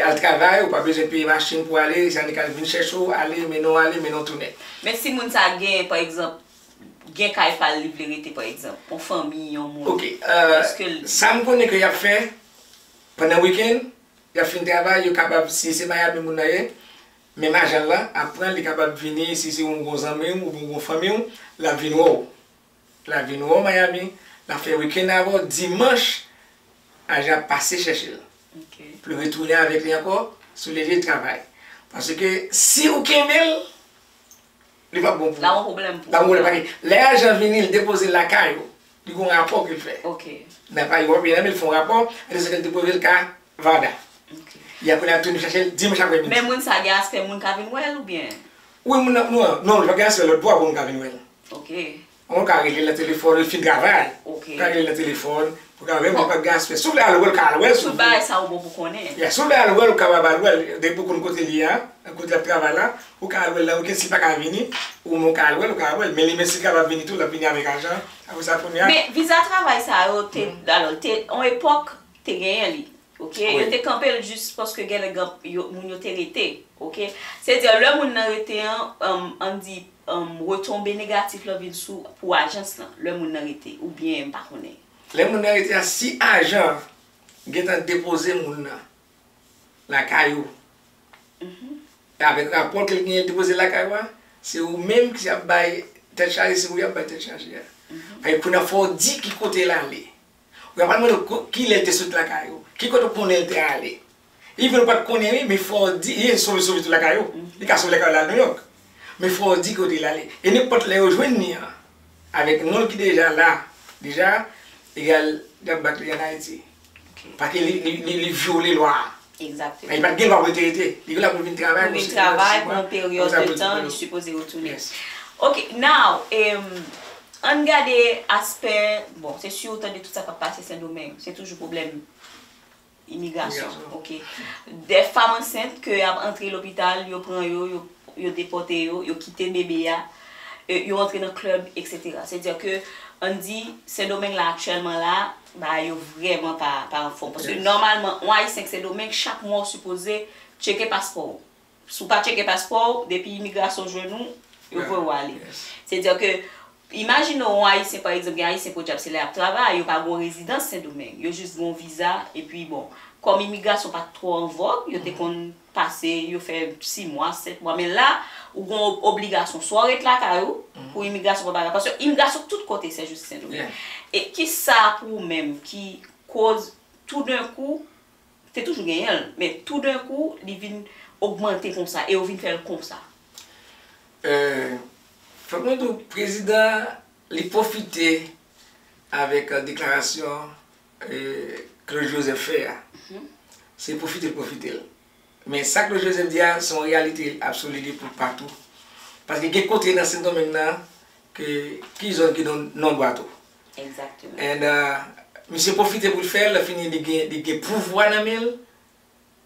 al travay, ou pa bezwen peye machin pou ale, se annik al vin chèche w, ale, mennen w ale, mennen w tounen. Men si moun sa gen, pa egzanp, gen kay pa l li vle rete, pa egzanp, yon fanmi, yon moun, èske l... Sa m konnen ke y ap fè, pandan wikenn, y ap fin travay, yo kapab, si se Miami moun nan ye, menm ajan lan ap pran l, li kapab vini, si se yon gwo zanmi w oubyen yon gwo fanmi w, l ap vin wè w. L ap vin wè w Miami, l ap fè wikenn avè w, dimanch, ajan ap pase chèche l. Pou l retounen avèk li ankò, sou lye de travay. Paske si ou kenbe l, li p ap bon pou ou. L ap yon pwoblèm pou ou. L ap yon pwoblèm paske lè ajan vini, l depoze l lakay ou, li gon rapò ke l fè. Nan pa yo, w ap nan men l fè yon rapò, apre sa ke l depoze l ka Vada. Y ap kounye a tounen chache l dimanch aprèmidi. Men moun sa gen aspè moun ka vin wè l oubyen? Wi, moun nan, non, non, li pa gen aspè lòt bò pou moun ka vin wè l. Ou ka rele l nan telefòn, li fin travay. Ou ka rele l nan telefòn, ou ka wè, men pa gen aspè. Si w vle al wè l, ou ka al wè l, si w vle. Tout bagay sa yo bon pou konnen. Ya, si w vle al wè l, ou kapab al wè l. Depi w konn kote l ye a, kote l ap travay la, ou ka al wè l nan wikenn, si l pa ka vini, ou menm ou ka al wè l, ou ka al wè l. Men li menm si l kapab vini tou, l ap vini avèk ajan. Apre sa, kounye a. Men viza travay sa yo te, alò, te, yon epòk, te genyen li. Ok, yo te kanpe l jis paske gen lè gen, yo, moun yo te rete. Ok, se di lè moun nan rete an, um, ann di, um, retonbe negatif lan vin sou pou ajans lan, lè moun nan rete, oubyen m pa konnen. Lè moun nan rete a, si ajan an gentan depoze moun nan lakay ou, avèk rapò ke l genyen depoze lakay ou a, se ou menm ki ap bay tèt chaje, se ou y ap bay tèt chaje a. Paske kounye a fò w di ki kote l ale. Ou ka pa mande w ki lè l te sot lakay ou, ki kote w konnen l te ale. Even ou pa t konnen wi, men fò w di, li sove sove tou lakay ou. Li ka sove lakay ou l al Nouyòk. Men fò w di kote l ale. E nenpòt lè yo jwenn li an, avèk non l ki deja la, deja, egal, y ap bat li ann Ayiti. Paske li, li, li, li vyole lwa a. Egzakteman. Men li pa t gen lwa pou l te rete. Li gen lwa pou l vin travay pou yon peryòd de tan, li sipoze retounen. Ok, now, em, ann gade aspè, bon, se si w tande tout sa k ap pase Sendomeng, se toujou pwoblèm imigrasyon. Ok. De fanm ansent ke y ap antre lopital, yo pran yo, yo, yo depòte yo, yo kite bebe a, e, yo antre nan klèb, etsetera. Se di ke, ann di, Sendomeng la, aktyèlman la, bagay yo vrèman pa, pa anfòm. Paske nòmalman, yon Ayisyen k Sendomeng, chak mwa w sipoze tcheke paspò w. Si w pa tcheke paspò w, depi imigrasyon jwenn ou, yo voye w ale. Se di ke, imajine w, yon Ayisyen, pa egzanp, gen Ayisyen podyab, se la y ap travay, yo pa gen yon rezidans Sendomeng, yo jis gen yon viza, epi bon, kòm imigrasyon pa t twò an vòg, yo te konn pase, yo fè sis mwa, sèt mwa, men la, ou gen yon ob-, obligasyon, swa w ret lakay ou, pou imigrasyon pa bagay, paske imigrasyon tout kote, se jis Sendomeng. E ki sa pou ou menm ki koz toudenkou, te toujou genyen l, men toudenkou, li vin ogmante konsa, e yo vin fè l konsa. Euh, fòk nou di w, prezidan, li pwofite avèk, euh, deklarasyon, euh, Claude Joseph fè a. Se pwofite l pwofite l. Men sa Claude Joseph di a, se yon reyalite absoli li pou patou. Paske gen kote nan Sendomeng nan, ke, ki zòn ki nan non bwa tou. Egzakteman. And, uh, misye pwofite pou l fè l, fini li gen, li gen pouvwa nan men l,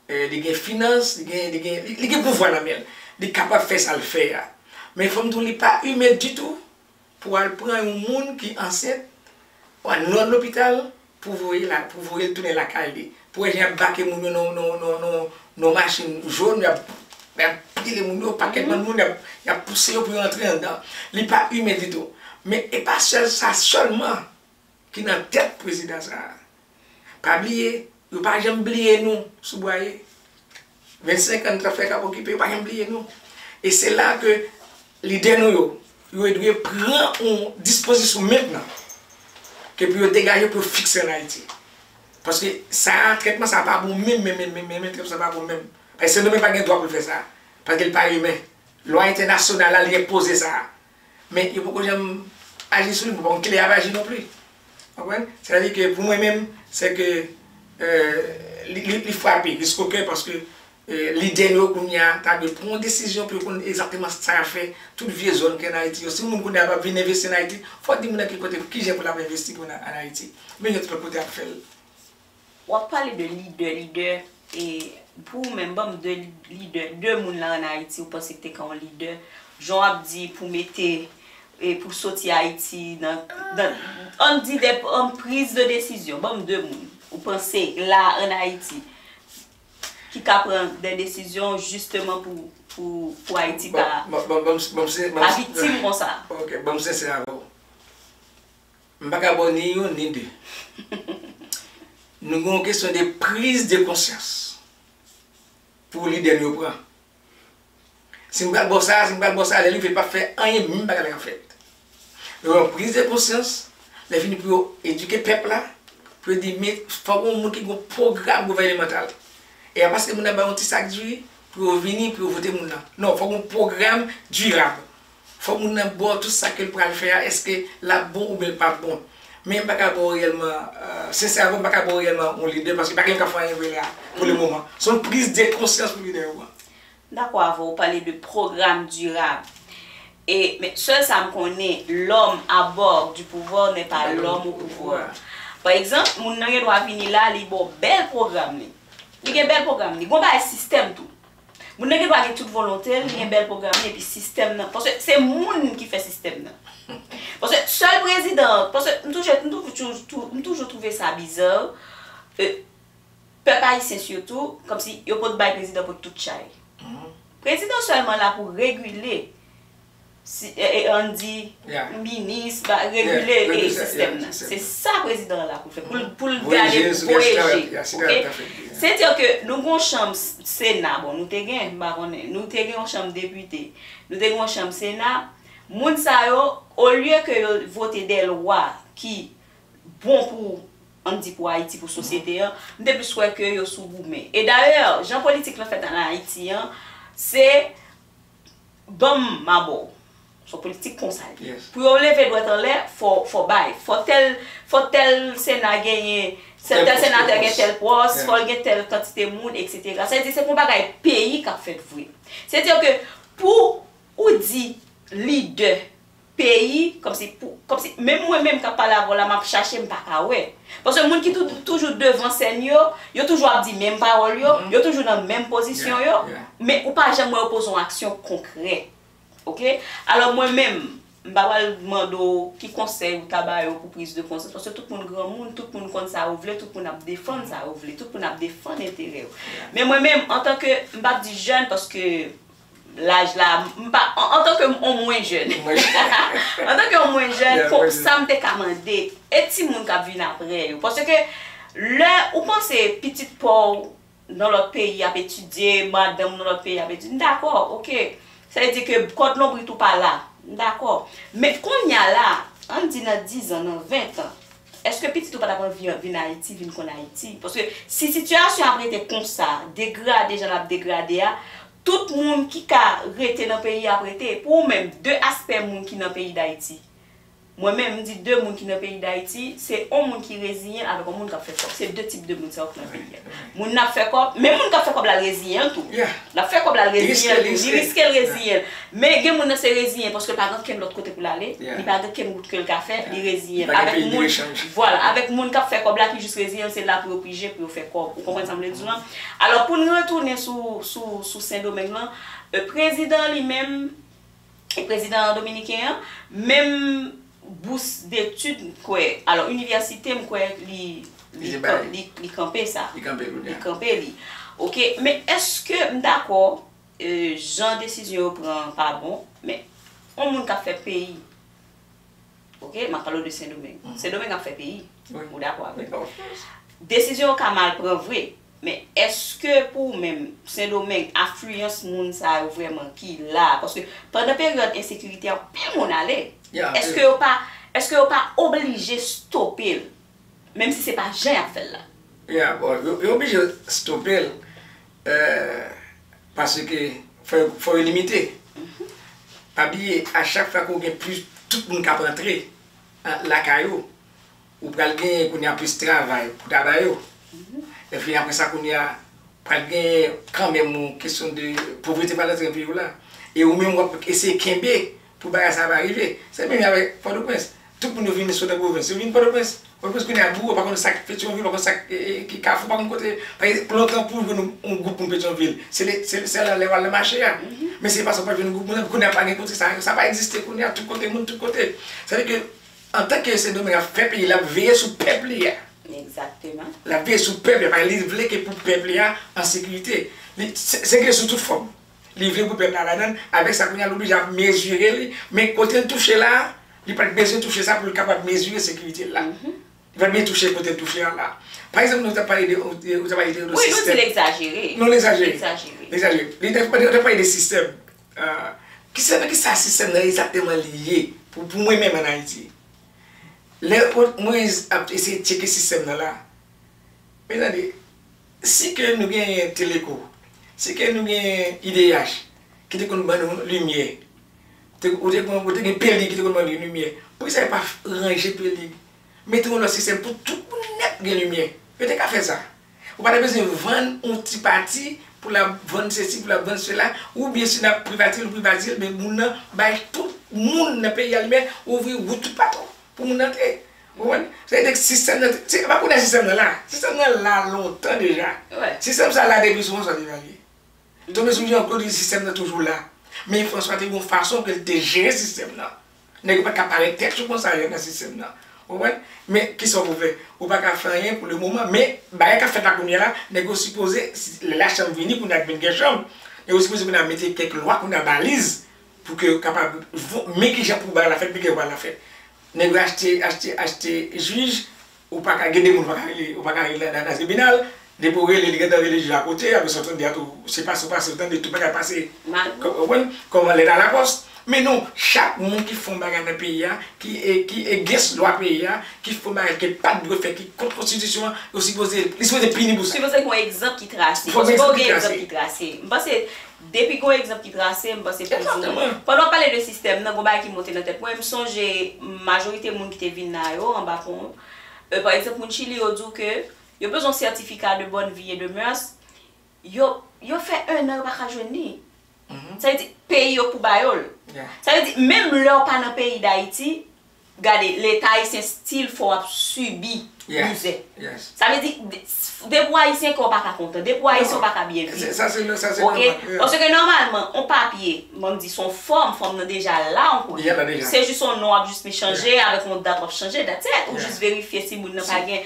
eh, li gen finans, li gen, li gen, li, li gen pouvwa nan men l. Li kapab fè sa l fè a. Men fò m di w, li pa imen ditou pou al pran yon moun ki ansent, ou al nan lopital pou voye la, pou voye l tounen lakay li. Pou wè jan y ap bake moun yo nan, nan, nan, nan, nan machin jòn, y ap, y ap pile moun yo, pakèt bann moun, y ap, y ap pouse yo pou yo antre anndan. Li pa imen ditou. Men e pa sèl sa sèlman ki nan tèt prezidan sa a. Pa bliye, yo pa janm bliye nou sou bwa ye. Vennsenk an nou t ap fè k ap okipe, yo pa janm bliye nou. E se la ke lidè nou yo, yo dwe pran yon dispozisyon mentnan, ke pou yo degaje, pou yo fikse ann Ayiti. Paske sa a, trètman sa a pa bon menm, menm, menm, menm, menm, trètman sa a pa bon menm. Paske Sendomeng pa gen dwa pou l fè sa. Paske l pa imen. Lwa entènasyonal la, li enpoze sa. Men yo poko janm aji sou li, m pa konn kilè y ap aji non plis. Konprann? Sètadi ke pou mwen menm, se ke, euh, li, li, li frape, riskokè, paske E, lidè nou yo kounye a ta dwe pran yon desizyon pou yo konn egzakteman sa y ap fè. Tout vye zòn ki ann Ayiti yo, si yon moun kounye a ap vin envesti ann Ayiti, fò w di moun nan ki kote, kijan pou l ap envesti pou ann Ayiti. Men yon ti lòt kote ap fè l. W ap pale de lidè, lidè, e pou ou menm, ban m de lidè, de moun la ann Ayiti ou panse ki te ka yon lidè, jan w ap di pou mete, e pou soti Ayiti nan, nan, ann di de, an priz de desizyon, ban m de moun ou panse la ann Ayiti ki ka pran de desizyon jisteman pou, pou, pou Ayiti pa, pa viktim konsa. Ok, ban m sensè avè w. M pa ka ba w ni youn ni de. Nou gen yon kesyon de priz de konsyans pou lidè nou yo pran. Si m pral ba w sa, si m pral ba w sa, lè l rive l p ap fè anyen, menm bagay la k ap fèt. Yo yon priz de konsyans, lè fini pou yo edike pèp la, pou yo di men fòk yon moun ki gen yon pwogram gouvènemantal. E a paske moun nan ba yon ti sak diri pou yo vini pou yo vote moun nan. Non, fòk yon pwogram dirab. Fòk moun nan ba w tout sa ke l pral fè a, èske l ap bon oubyen l p ap bon. Men m pa ka ba w reyèlman, sensèman, m pa ka ba w reyèlman yon lidè paske pa gen moun k ap fè anyen vre la pou le moman. Se yon priz de konsyans pou lidè yo pran. M dakò avè w, ou pale de pwogram dirab. E, men sèl sa m konnen, l'homme à bord du pouvoir n'est pas l'homme au pouvoir. Pa egzanp, moun nan gen dwa vini la, li ba w bèl pwogram li. Li gen bèl pwogram li. Gon bagay sistèm tou. Moun nan gen dwa gen tout volonte l, li gen bèl pwogram li, epi sistèm nan. Paske se moun ki fè sistèm nan. Paske sèl prezidan, paske m toujou, m toujou, m toujou twouve sa biza. Pèp ayisyen sitou, kòmsi yo pot bay prezidan pot tout chay. Prezidan sèlman la pou regile, ann di, minis, regile sistèm nan. Se sa prezidan an la pou l fè, pou l gade, pou l voye je. Se di ke nou gen yon chanm Sena, bon, nou te gen, m pa konnen, nou te gen yon chanm depite, nou te gen yon chanm Sena, moun sa yo, olye ke yo vote de lwa ki bon pou, ann di pou Ayiti, pou sosyete an, m te plis wè ke yo sou goumen. E dayè, jan politik lan fèt ann Ayiti an, se ban m, m a ba w. Se yon politik konsa l ye. Pou yo leve dwèt anlè, fò, fò bay. Fò tèl, fò tèl Sena genyen, tèl senatè gen tèl pòs, fò l gen tèl kantite moun, etsetera. Sa vle di se pa yon bagay peyi k ap fèt vre. Se di ke pou ou di lidè peyi, kòmsi pou, kòmsi, menm mwen menm k ap pale avè w la, m ap chache, m pa ka wè. Paske moun ki tou, toujou devan sèn yo, yo toujou ap di menm pawòl yo, yo toujou nan menm pozisyon yo, men ou pa janm wè yo poze yon aksyon konkrè. Oke? Alò mwen menm, m pa pral mande w ki konsèy ou ta ba yo pou priz de konsyans, paske tout moun granmoun, tout moun konn sa yo vle, tout moun ap defann sa yo vle, tout moun ap defann enterè yo. Men mwen menm, antanke, m p ap di jèn, paske laj la, m pa, antanke yon mwen jèn. Antanke yon mwen jèn, sa m te ka mande, e timoun k ap vin apre yo. Paske lè ou panse pitit pa w nan lòt peyi ap etidye, madanm nan lòt peyi ap etidye, m dakò, oke. Sa vle di ke kòd lonbrit ou pa la, m dakò. Men kounye a la, ann di nan dizan, nan ventan, èske pitit ou pa t ap anvi vin Ayiti, vin konn Ayiti? Paske si sitiyasyon ap rete konsa, degrade jan l ap degrade a, tout moun ki ka rete nan peyi a ap rete. Pou ou menm, de aspè moun ki nan peyi Dayiti. Mwen menm, m di de moun ki nan peyi Dayiti, se yon moun ki reziyen avèk yon moun k ap fè kòb. Se de tip de moun sa yo k nan peyi a. Moun nan ap fè kòb, men moun k ap fè kòb la reziyen l tou. L ap fè kòb la, l reziyen l tou. Li riske l reziyen l. Men gen moun nan se reziyen paske l pa gen okenn lòt kote pou l ale, li pa gen okenn wout ke l ka fè, li reziyen l. Avèk moun, vwala, avèk moun k ap fè kòb la ki jis reziyen l, se la pou yo pije, pou yo fè kòb. Ou konprann sa m vle di w lan? Alò, pou n retounen sou, sou, sou Sendomeng lan, prezidan an li menm, e prezidan dominiken an, menm bous detid, m kwè, alò, inivèsite, m kwè, li, li, li kanpe sa. Li kanpe li. Oke, men èske m dakò, jan desizyon yo pran an pa bon, men yon moun k ap fè peyi, oke, m ap pale w de Sendomeng. Sendomeng ap fè peyi. Ou dakò avè m? Desizyon yo ka mal pran vre, men èske pou ou menm, Sendomeng, afliyans moun sa yo vrèman ki la? Paske pandan peryòd ensekirite a, anpil moun ale. Èske yo pa, èske yo pa oblije stope l? Menm si se pa jan y ap fè l la. Ya, bon, yo, yo oblije stope l, paske fò, fò yo limite. Pa bliye, a chak fwa ke w gen plis, tout moun k ap rantre lakay ou, ou pral genyen kounye a plis travay pou ta ba yo. Epi apre sa, kounye a, Pral genyen kanmenm yon kesyon de povrete pral antre nan peyi w la. E ou menm w ap eseye kenbe pou bagay sa pa rive. Se menm jan avèk Pòtoprens. Tout moun yo vin sot nan pwovens. Yo vin Pòtoprens. Pòtoprens kounye a bouwo, pa konn sa k Petyonvil, pa konn sa k, e, e, ki Kafou, pa konn kote. Pa gen lontan pou w jwenn yon, yon gwoup moun Petyonvil. Se le, se, se lè w al nan mache a. Men se paske w pa jwenn gwoup moun nan, kounye a pa gen kote sa. Sa pa egziste kounye a, tout kote moun, tout kote. Sa vle di ke antanke Sendomeng ap fè peyi, l ap veye sou pèp li a. Egzakteman. L ap veye sou pèp li a, paske li vle ke pou pèp li a an sekirite. Li, se, sekirite sou tout fòm. Li vle pou pèp la ladan l, avèk sa kounye a l oblije ap mezire li, men kote l touche la, li pa t bezwen touche sa pou l kapab mezire sekirite l la. Li pa t bezwen touche kote l touche an la. Pa egzanp, nou t ap pale de, ou t ap pale de, de sistèm. Wi, nou di l egzajere. Non, l egzajere. Egzajere. L egzajere. Li t ap, li t ap pale de sistèm. Ah, ki sa, nan ki sa sistèm nan egzakteman li ye pou, pou mwen menm ann Ayiti? Lè Moyiz ap eseye tcheke sistèm nan la, men tande, si ke nou genyen Teleko, si ke nou genyen I D H ki te konn ban nou limyè, te, ou te konn, ou te gen Pelig ki te konn ban nou limyè, poukisa yo pa ranje Pelig? Mete yon lòt sistèm pou tout moun nèt gen limyè. Yo te ka fè sa. Ou pa ta bezwen vann yon ti pati pou l ap vann sesi, pou l ap vann sela, oubyen si n ap privatize l, privatize l, men moun nan bay tout moun nan peyi a limyè, ouvri wout toupatou pou moun antre. Ou konprann? Sa vle di sistèm nan, se pa kounye a sistèm nan la. Sistèm nan la lontan deja. Sistèm sa la depi sou François Duvalier. Tonbe sou Jean Claude, sistèm nan toujou la. Men François te gen yon fason ke l te jere sistèm nan. Nèg yo pa t ka parèt tèt yo konsa nan sistèm nan. Ou konprann? Men kisa w pou fè? Ou pa ka fè anyen pou le moman. Men bagay k ap fèt la kounye a la, nèg yo sipoze, si lè lachanm vini, kounye a k vin gen chanm, nèg yo sipoze kounye a mete kèk lwa, kounye a baliz, pou ke yo kapab vo-, men kijan pou bagay la fèt, men kijan pou bagay la fèt. Nèg yo achte, achte, achte jij, ou pa ka, gen de moun ou pa ka rele, ou pa ka rele nan, nan tribinal, depi w rele, li gentan rele jij akote, apre sa w tande a tou, se pase, w pase, w tande tout bagay pase. Mal. Ko-, w konprann? Kòman lèt a lapòs. Men non, chak moun ki fè yon bagay nan peyi a, ki, e, ki against lwa peyi a, ki fè yon bagay ke pa t dwe fè, ki kont konstitisyon an, yo sipoze, li sipoze pini pou sa. Sipoze gen yon egzanp ki trase. Fòk gen egzanp ki trase. Sipoze gen egzanp ki trase. M panse, depi gen yon egzanp ki trase, m panse plis ou mwen. Pandan w ap pale de sistèm nan, gen yon bagay ki monte nan tèt mwen. M sonje majorite moun ki te vin la yo, anba pon, e, pa egzanp, moun Chili yo di w ke yo bezwen yon certificat de bonne vie et de mœurs. Yo, yo fè en an, yo pa ka jwenn li. Sa vle di, peyi yo pou ba yo l. Sa vle di, menm lè w pa nan peyi Dayiti, gade, Leta ayisyen still fè w ap sibi mizè. Sa vle di, de-, depi w ayisyen, kè w pa ka kontan. Depi w ayisyen, w pa ka byen viv. Oke? Paske nòmalman, yon papye, ban m di, se yon fòm, fòm nan deja la, yon kote. Se jis yon non w ap jis chanje, avèk yon dat w ap chanje, that's it. Ou jis verifye si moun nan pa gen.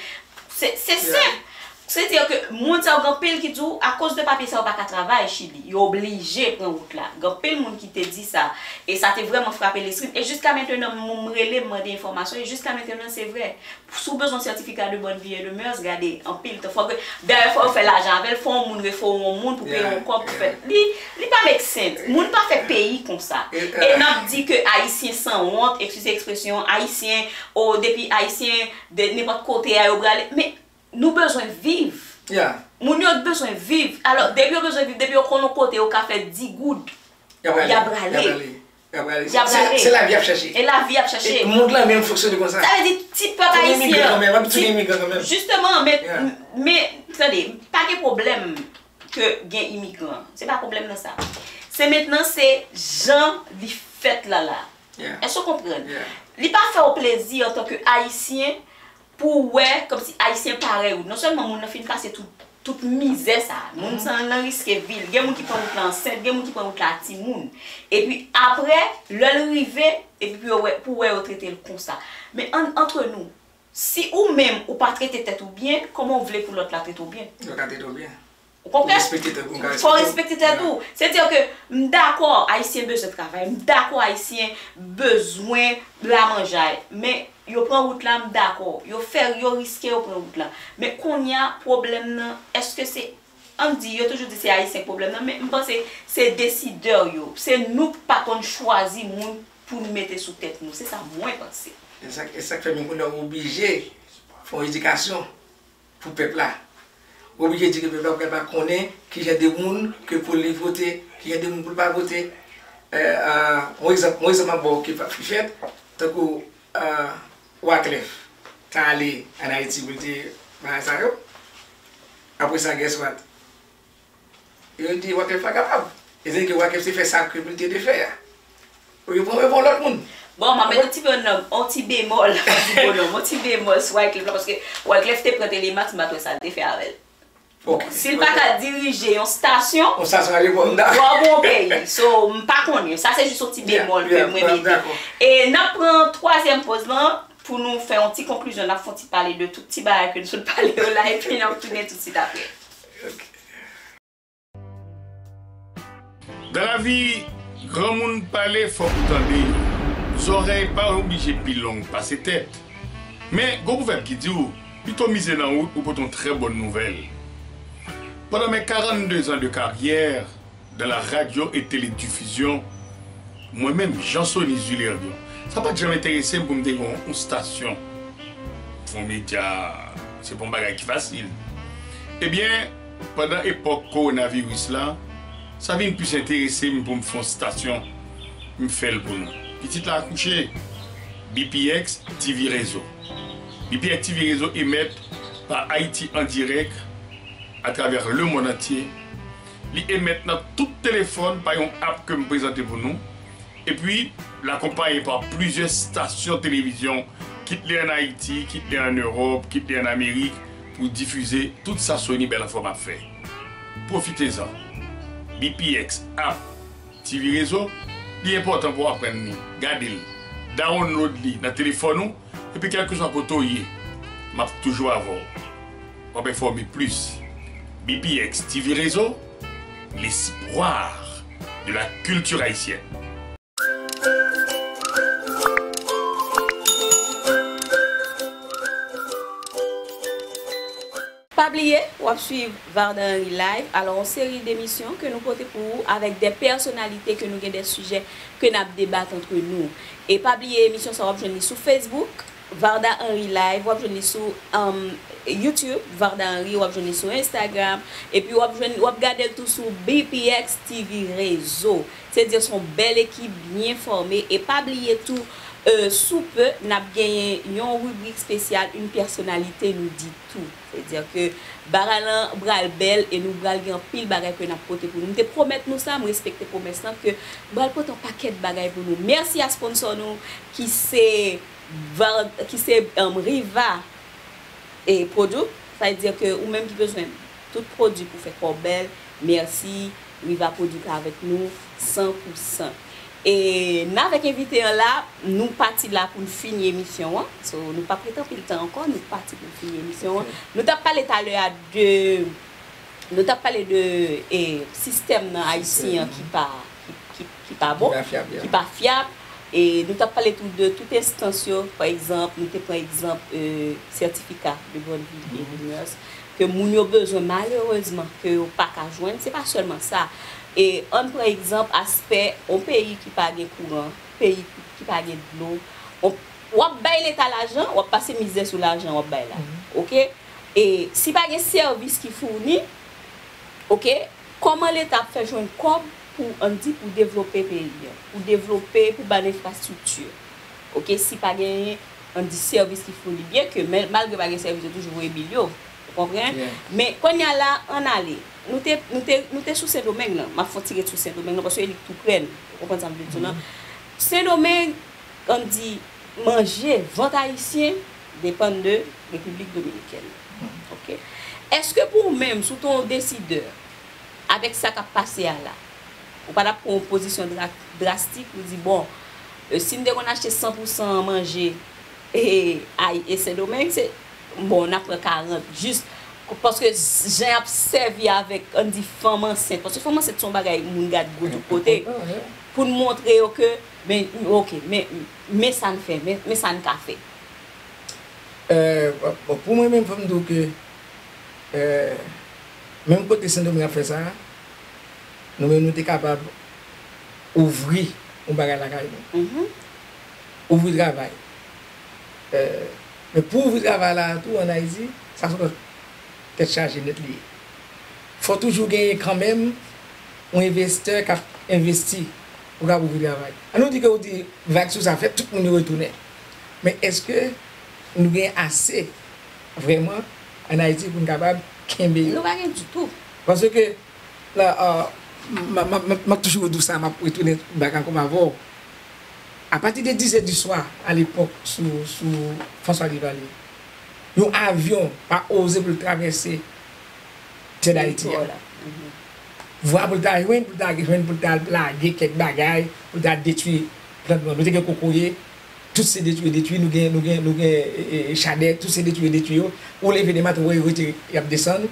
Se, se senp. Se di ke moun sa yo, gen anpil ki di w, akoz de papye sa yo pa ka travay Chili, yo oblije pran wout la. Gen anpil moun ki te di sa, e sa te vrèman frape lespri m. E jiska mentenan, moun m rele, m mande enfòmasyon, e jiska mentenan, se vrè. Si w bezwen sètifika de bonne vie et de mœurs, gade, anpil tan. Fòk, dayè, fò yo fè lajan avè l, fò yon moun refere yon moun pou peye yon kòb pou fè. Li, li pa make sense. Moun pa fè peyi konsa. E n ap di ke Ayisyen sanwont, eskize ekspresyon, Ayisyen, o, depi Ayisyen, de nenpòt kote a yo prale. Men, nou bezwen viv. Moun yo bezwen viv. Alò, depi yo bezwen viv, depi yo konn yon kote yo ka fè di goud, y ap prale. Y ap prale. Y ap prale. Se, se lavi y ap chache. E lavi y ap chache. E mond lan menm fonksyone konsa. Sa vle di, ti pèp ayisyen an, imigran kanmenm, w ap toujou gen imigran kanmenm. Jisteman, men, men, tande, pa gen pwoblèm ke gen imigran. Se pa pwoblèm nan sa. Se mentnan, se jan li fèt la la. Èske w konprann? Li pa fè w plezi antanke Ayisyen pou w wè kòmsi Ayisyen parèy ou. Non sèlman moun nan fin pase tout, tout mizè sa a, moun sa nan riske vi l. Gen moun ki pran wout la ansent, gen moun ki pran wout la ak timoun. Epi apre, lè l rive, epi pou yo wè, pou w wè yo trete l konsa. Men ann, antre nou, si ou menm ou pa trete tèt ou byen, kòman w vle pou lòt la trete w byen? Yo ka trete w byen. Ou konprann? Respekte tèt ou, ou ka respekte w. Fò w respekte tèt ou. Se di ke m dakò, Ayisyen bezwen travay, m dakò, Ayisyen bezwen lamanjay, men yo pran wout la, m dakò. Yo fè, yo riske, yo pran wout la. Men kounye a, pwoblèm nan, èske se, ann di, yo toujou di se Ayisyen k pwoblèm nan, men m panse se desidè yo. Se nou k pa konn chwazi moun pou n mete sou tèt nou. Se sa mwen panse. E sa, e sa k fè menm kounye a w oblije fè yon edikasyon pou pèp la. Ou oblije di ke pèp la pral pa konnen ki jan de moun ke pou li vote, ki jan de moun pou l pa vote. E, e, yon egzanp, yon egzanp m ap ba w ki pa, ki fèt, tankou, e, Wyclef ta ale ann Ayiti pou l te bagay sa yo. Apre sa, guess what? Yo di Wyclef pa kapab. E se ke Wyclef se fè sa ke li te dwe fè a. Ou yo pran yo pou lòt moun. Bon, m ap met yon ti bonòm, yon ti bemòl, yon ti bonòm, yon ti bemòl sou Wyclef la, paske Wyclef te pran Telemax, m pa t wè sa l te fè avè l. Bon, si l pa ka dirije yon stasyon, yon stasyon ale pou m da. Bò bon peyi. So, m pa konnen. Sa se jis yon ti bemòl ke mwen mete. E n ap pran twazyèm poz lan pou nou fè yon ti konklizyon. N ap fè yon ti pale de tout ti bagay ke nou sot pale yo la, epi n ap tounen toutswit apre. Dan lavi, granmoun pale fòk ou tande yo. Zòrèy pa oblije pi long pase tèt. Men, gon pwovèb ki di w, pito mize nan wout ou pote yon trè bòn nouvèl. Pandan mes quarante-deux ans de carrière dans la radio et télédiffusion, mwen menm, Jean Sony Zulerion, sa pa t janm enterese m pou m te gen yon, yon stasyon. Yon medya, se pa yon bagay ki fasil. Ebyen, pandan epòk kowonaviris la, sa vin plis enterese m pou m fè yon stasyon, m fè l pou nou. Pitit la akouche, B P X T V Rezo. B P X T V Rezo emèt pa Ayiti an dirèk atravè lemonn antye. Li emèt nan tout telefòn pa yon app ke m prezante pou nou. Epi, l akonpaye pa plizyè stasyon televizyon, kit li ann Ayiti, kit li ann Ewòp, kit li ann Amerik, pou difize tout sa Sony Bèl Anfòm ap fè. Pwofitezan. B P X app T V Rezo, li enpòtan pou w aprann li. Gade l. Download li nan telefòn ou, epi kèlkeswa kote w ye, m ap toujou avè w. W ap enfòme plis. B P X T V Rezo, l'espoir de la culture haïtienne. Pa bliye, w ap swiv Varda Henry Live, alò yon seri de emisyon ke nou pote pou ou avèk de pèsonalite ke nou gen de sijè ke n ap debat antre nou. E pa bliye emisyon sa w ap jwenn li sou Facebook, Varda Henry Live, w ap jwenn li sou um, YouTube, Varda Henry, w ap jwenn li sou Instagram, epi w ap jwenn, w ap gade l tou sou B P X T V Rezo. Se di se yon bèl ekip byen fòme. E pa bliye tou, euh, sou pe, n ap genyen yon ribrik espesyal, une personnalité nous dit tout. Se di ke bagay lan pral bèl e nou pral gen anpil bagay ke n ap pote pou nou. M te pwomèt nou sa, m respekte pwomès lan ke m pral pote yon pakèt bagay pou nou. Mèsi a sponsò nou ki se, ki se um, Riva e Product. Sa vle di ke ou menm ki bezwen tout pwodui pou fè kò w bèl, mèsi, Riva Product avèk nou san pou san. E n avèk envite an la, nou pati la pou n fini emisyon an. So, nou p ap ret anpil tan ankò, nou pati pou n fini emisyon an. Nou t ap pale talè a de, nou t ap pale de e, sistèm nan ayisyen an ki pa, ki, ki, ki pa bon, ki pa fyab. E nou t ap pale tou de tout enstans yo, pa egzanp, nou te pran egzanp e, sètifika de bonne vie et de mœurs ke moun yo bezwen malerezman ke yo pa ka jwenn. Se pa sèlman sa. E ann pran egzanp aspè yon peyi ki pa gen kouran, peyi ki pa gen dlo, w ap bay Leta lajan, w ap pase mizè sou lajan w ap bay la. Oke? E si pa gen sèvis ki founi, oke, kòman Leta ap fè jwenn kòb pou, ann di, pou devlope peyi a, pou devlope, pou ba l enfrastrikti? Oke, si pa genyen, ann di, sèvis ki founi, byen ke, men, malgre pa gen sèvis, yo toujou voye bil yo, ou konprann? Men, kounye a la, ann ale. Nou te, nou te, nou te sou Sendomeng nan, m ap fè yon ti ret sou Sendomeng nan, paske e li k tou pre n, ou konprann sa m vle di w lan? Sendomeng, ann di, manje, vant ayisyen depann de Repiblik Dominikèn. Oke? Èske pou ou menm, si w te yon desidè, avèk sa k ap pase a la, ou pa t ap pran yon pozisyon dra- drastik pou di, bon, e, si n te konn achte san pou san manje e, ay, e Sendomeng, se, bon, n ap pran karant, jis paske jan y ap sèvi avèk, ann di, fanm ansent, paske fanm ansent se yon bagay moun gad gwo tout kote, pou n montre yo ke, men, oke, men, men sa n fè, men, men sa n ka fè. Euh, bon, pou mwen menm, fò m di w ke euh, menm kote Sendomeng ap fè sa, nou menm nou te kapab ouvri yon bagay lakay nou. Ouvri travay. Euh, men pou ouvri travay la tou ann Ayiti, sa se yon tèt chaje nèt li ye. Fò toujou genyen kanmenm yon envestè k ap envesti pou kapab ouvri travay. An nou di ke ou di vag sou sa fèt, tout moun yo retounen. Men èske nou gen ase vrèman ann Ayiti pou n kapab kenbe yo? Nou pa gen ditou. Paske La, euh, m ap toujou di w sa, m ap retounen bak ankò avè w. Apati de dizè di swa, alepòk, sou, sou François Duvalier, yon avyon pa oze pou l travèse tè Dayiti a. Vwa pou l ta jwenn, pou l ta jwenn, pou l ta lage kèk bagay, pou l ta detwi plant mòn. Nou te gen kokoye, tout se detwi yo detwi, nou gen, nou gen, nou gen e, e, e, chadè, tout se detwi yo detwi yo. Ou leve de maten, ou wè yo rete, y ap desann.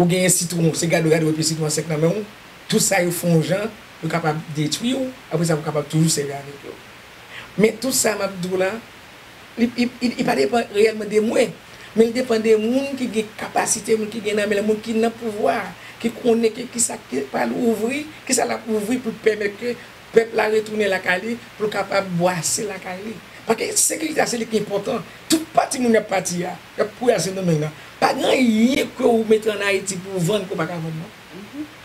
Ou genyen sitwon, se gade w gade w epi sitwon an sèk nan men w. Tout sa yo fè yon jan pou kapab detwi w, apre sa pou kapab toujou sèvi avèk yo. Men tout sa m ap di w la, li, li, li, li pa depann reyèlman de mwen, men li depann de moun ki gen kapasite, moun ki gen nan men l, moun ki nan pouvwa, ki konnen ke kisa ki pral ouvri, kisa l ap ouvri pou pèmèt ke pèp la retounen lakay li, pou l kapab bwase lakay li. Paske sekirite a se li ki enpòtan. Tout pati moun y ap pati a, y ap kouri al Sendomeng nan. Pa gen anyen ke ou mete ann Ayiti pou w vann ke w pa ka vann non.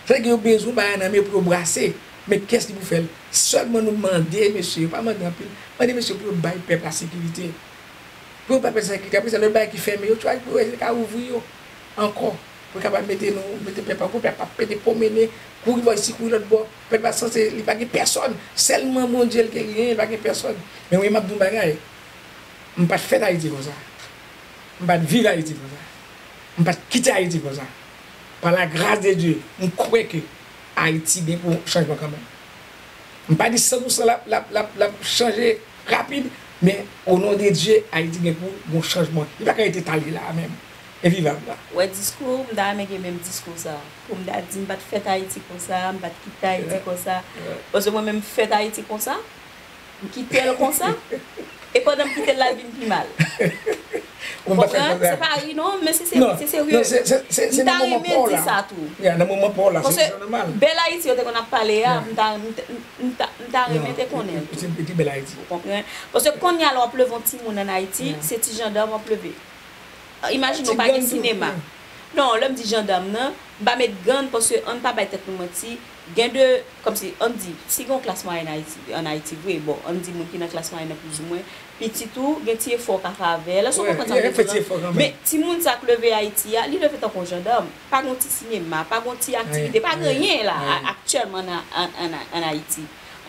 Sa vle di yo bezwen bagay nan men pou yo brase. Men kiyès ki pou fè l? Sèlman nou mande mesye yo, pa mande anpil, mande mesye pou yo bay pèp la sekirite. Pou yo bay pèp la sekirite, apre sa, lòt bagay ki fèmen yo, tchwa, pou yo ka ouvri yo ankò. Pou yo kapab mete nou, mete pèp la, pou pèp la pa pede pwomennen, kouri bò isi, kouri lòt bò. Pèp la sanse, li pa gen pèsòn. Sèlman Bondye l genyen, li pa gen pèsòn. Men mwen, m ap di yon bagay. M pa t fèt Ayiti konsa. M pa t viv Ayiti konsa. M pa t kite Ayiti konsa. Par la grâce de Dieu, m kwè ke Ayiti gen pou chanjman kanmenm. M pa di san pou san l ap, l ap, l ap, l ap chanje rapid, men o non de Dye, Ayiti gen pou gon chanjman. Li pa ka rete ta l ye la a menm. Envivab la. Ou wè diskou, m ta renmen gen menm diskou sa. Pou m ta di m pa t fèt Ayiti konsa, m pa t kite Ayiti konsa. Paske mwen menm m fèt Ayiti konsa. M kite l konsa. E pandan m kite l la, l vin pi mal. Ou konprann? Se pa ri non, men se, se, se serye. M ta renmen di sa tou. Nan moman pa w la, se jan nòmal. Paske bèl Ayiti yo te konn ap pale a, m ta, m ta, m ta, m ta renmen te konnen l tou. Ou konprann? Paske kounye a la w ap leve yon timoun ann Ayiti, se ti jandam w ap leve. Imajine w pa gen sinema. Non, lè m di jandam nan, m pa met gann paske ann pa bay tèt nou manti. Gen de, kòmsi, ann di, si gen yon klas mwayèn Ayiti, ann Ayiti vre, bon, ann di moun ki nan klas mwayèn nan plizoumwen, pitit ou, gen ti efò w ka fè avè l. Èske w konprann sa m vle di w la? Men timoun sa k leve Ayiti a, li leve tankou yon jandam. Pa gen yon ti sinema, pa gen yon ti aktivite, pa gen anyen la, a-, aktyèlman ann, ann, ann, ann Ayiti.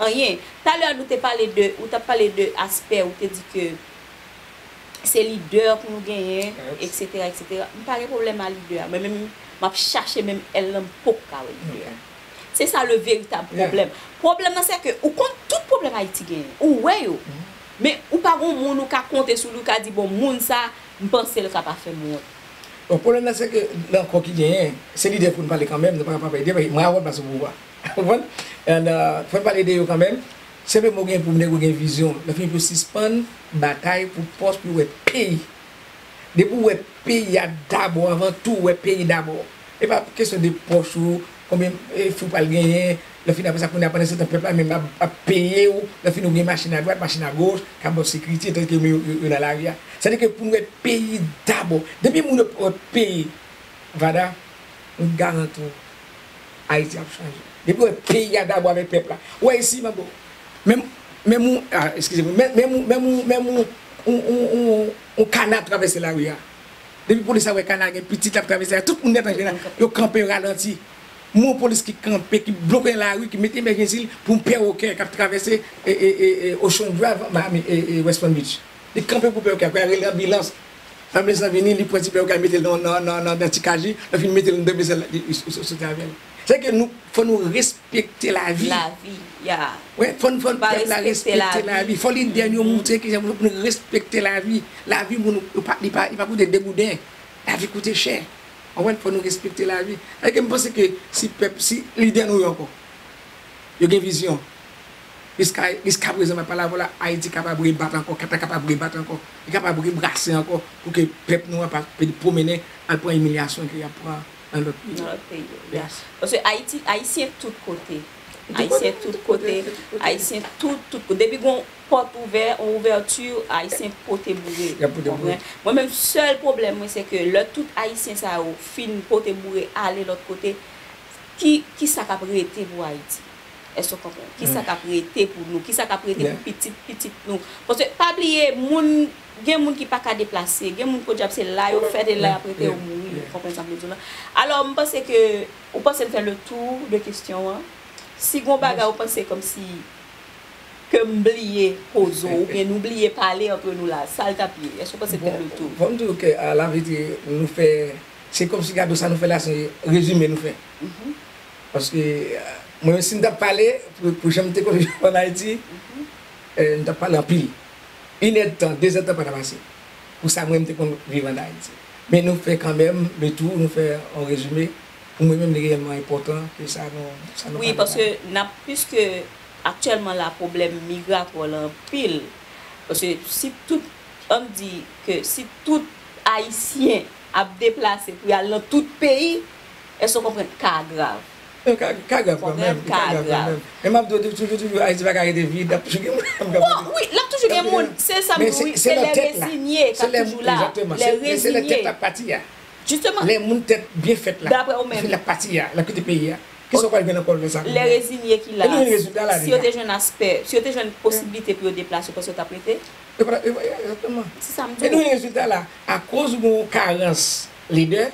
Anyen. Talè nou te pale de, ou t ap pale de aspè, ou te di ke se lidè pou nou genyen, etsetera, etsetera. M pa gen pwoblèm a lidè a. Mwen menm, m ap chache menm èl lan, m poko ka wè lidè a. Se sa le veritab pwoblèm. Pwoblèm nan, se ke ou konn tout pwoblèm Ayiti genyen. Ou wè yo. Men ou pa gon moun ou ka konte sou li, ou ka di, bon, moun sa, m panse l ka pa fè m wont. Bon, pwoblèm nan, se ke nan kò ki genyen, se lidè pou n pale kanmenm, nou pa ka pa pale de, mwen avè w pase pouvwa. Ou konprann? And, uh, fò n pale de yo kanmenm. Senpleman ou gen pou nèg ou gen vizyon. Lè fini pou sispann batay pou pòs, pou wè peyi. Depi w wè peyi a dabò, avan tou, w wè peyi dabò. E pa kesyon de pòch ou, konbyen, e, fi w pral genyen. Lè fini apre sa, kounye a, pandan se tan, pèp la menm ap, ap peye w. Lè fini ou gen machin adwat, machin agoch, k ap ba w sekirite, tandiske yo, yo, yo nan lari a. Sètadi ke pou n wè peyi dabò. Depi moun yo wè peyi, Vada, m garanti w, Ayiti ap chanje. Depi w wè peyi a dabò avèk pèp la. Ou wè isi, manbo. Menm, menm ou, ah, eskize mwen, menm, menm ou, menm ou, menm ou, ou, ou, ou, ou kana ap travèse lari a. Depi polis la wè kana gen pitit l ap travèse la, tout moun nèt an jeneral, yo kanpe, yo ralanti. M wè yon polis ki kanpe, ki bloke lari, ki mete emèjensi l pou yon pè wokè k ap travèse, e, e, e, e, Ocean Drive, Miami, e, e, West Palm Beach. Li kanpe pou pè wokè, apre l rele anbilans. Anbilans lan vini, li pran ti pè wokè, li mete l nan, nan, nan, nan, nan ti kaji, lè fini mete l anndan, li, li, li, li soti avè l. Sètadi ke nou, fò nou respekte lavi. Lavi, ya. Wi, fò n, fò n pèp la respekte lavi. Fò lidè nou yo montre kijan pou nou respekte lavi. Lavi pou nou, li pa, li pa, li pa koute de gouden. Lavi koute chè. Ou konprann? Fò nou respekte lavi. Sètadi ke m panse ke si pèp, si lidè nou yo ankò, yo gen vizyon. Jiska, jiska prezan, m ap pale avè w la, Ayiti kapab rebat ankò, pèp la kapab rebat ankò, li kapab rebrase ankò, pou ke pèp nou an pa pwomennen al pran imilyasyon ke y ap pran nan lòt peyi. Nan lòt peyi yo, ya. Paske Ayiti, Ayisyen tout kote. Ayisyen tout kote, Ayisyen tout, tout kote. Depi gon pòt ouvè, on ouvèti, Ayisyen pote boure. Y ap pote boure. Mwen menm, sèl pwoblèm mwen, se ke lè tout Ayisyen sa yo fin pote boure, ale lòt kote, ki, kisa k ap rete pou Ayiti? Èske w konprann? Kisa k ap rete pou nou? Kisa k ap rete pou pitit, pitit nou? Paske pa bliye, moun, gen moun ki pa ka deplase, gen moun podyab se la yo fèt e la y ap rete yo mouri. Konprann sa m vle di w lan? Alò, m panse ke ou panse m fè le tour de kesyon an. Si gon bagay ou panse kòmsi ke m bliye poze w, oubyen nou bliye pale antre nou la, sa l t ap ye? Èske w panse m fè le tour? Bon, fò m di w ke, a la verite, nou fè, se kòmsi gade sa nou fè la, se rezime nou fè. Paske, a, mwen menm, si m t ap pale, pou, pou jan m te konn viv ann Ayiti, e, m t ap pale anpil. Inèdtan, dezèdtan pa ta pase. Pou sa mwen, m te konn viv ann Ayiti. Men nou fè kanmenm le tour, nou fè yon rezime. Pou mwen menm, li reyèlman enpòtan ke sa nou, sa nou pale la. Wi, paske n ap, piske aktyèlman la, pwoblèm migratwa la anpil. Paske si tout, ann di ke si tout Ayisyen ap deplase pou y al nan tout peyi, èske w konprann? Ka grav. Non, ka, ka grav kanmenm, ka grav kanmenm. Men m ap di w toujou, toujou, Ayiti pa ka rete vid, ap toujou gen moun k ap rete. Wi, l ap toujou gen moun. Se sa m di w, wi, se lè rezinye k ap toujou la. Lè rezinye. Lè tèt la pati a. Jisteman. Lè moun tèt byen fèt la. Dapre w menm. L ap pati a, l ap kite peyi a. Kisa w pral jwenn ankò lè sa? Lè rezinye ki la. E nou jwenn rezilta la deja. Si yo te jwenn aspè, si yo te jwenn posiblite pou yo deplase, w panse yo t ap rete? Yo pa t ap, yo pa, egzakteman. Se sa m di w. E nou jwenn rezilta la. Akoz ou gen yon karans lidè,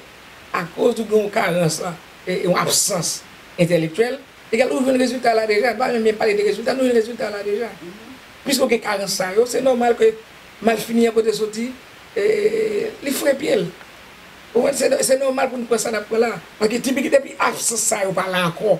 akoz ou gen yon karans, e, yon absans entèlektyèl, egal ou jwenn rezilta la deja. Pa menm pale de rezilta, nou jwenn rezilta la deja. Piske w gen karans sa yo, se nòmal ke malfini an kote soti, e, li fre pye l. Ou konprann? Se, se nòmal pou n pran sa n ap pran la. Paske tipi ki depi absans sa yo pa la ankò,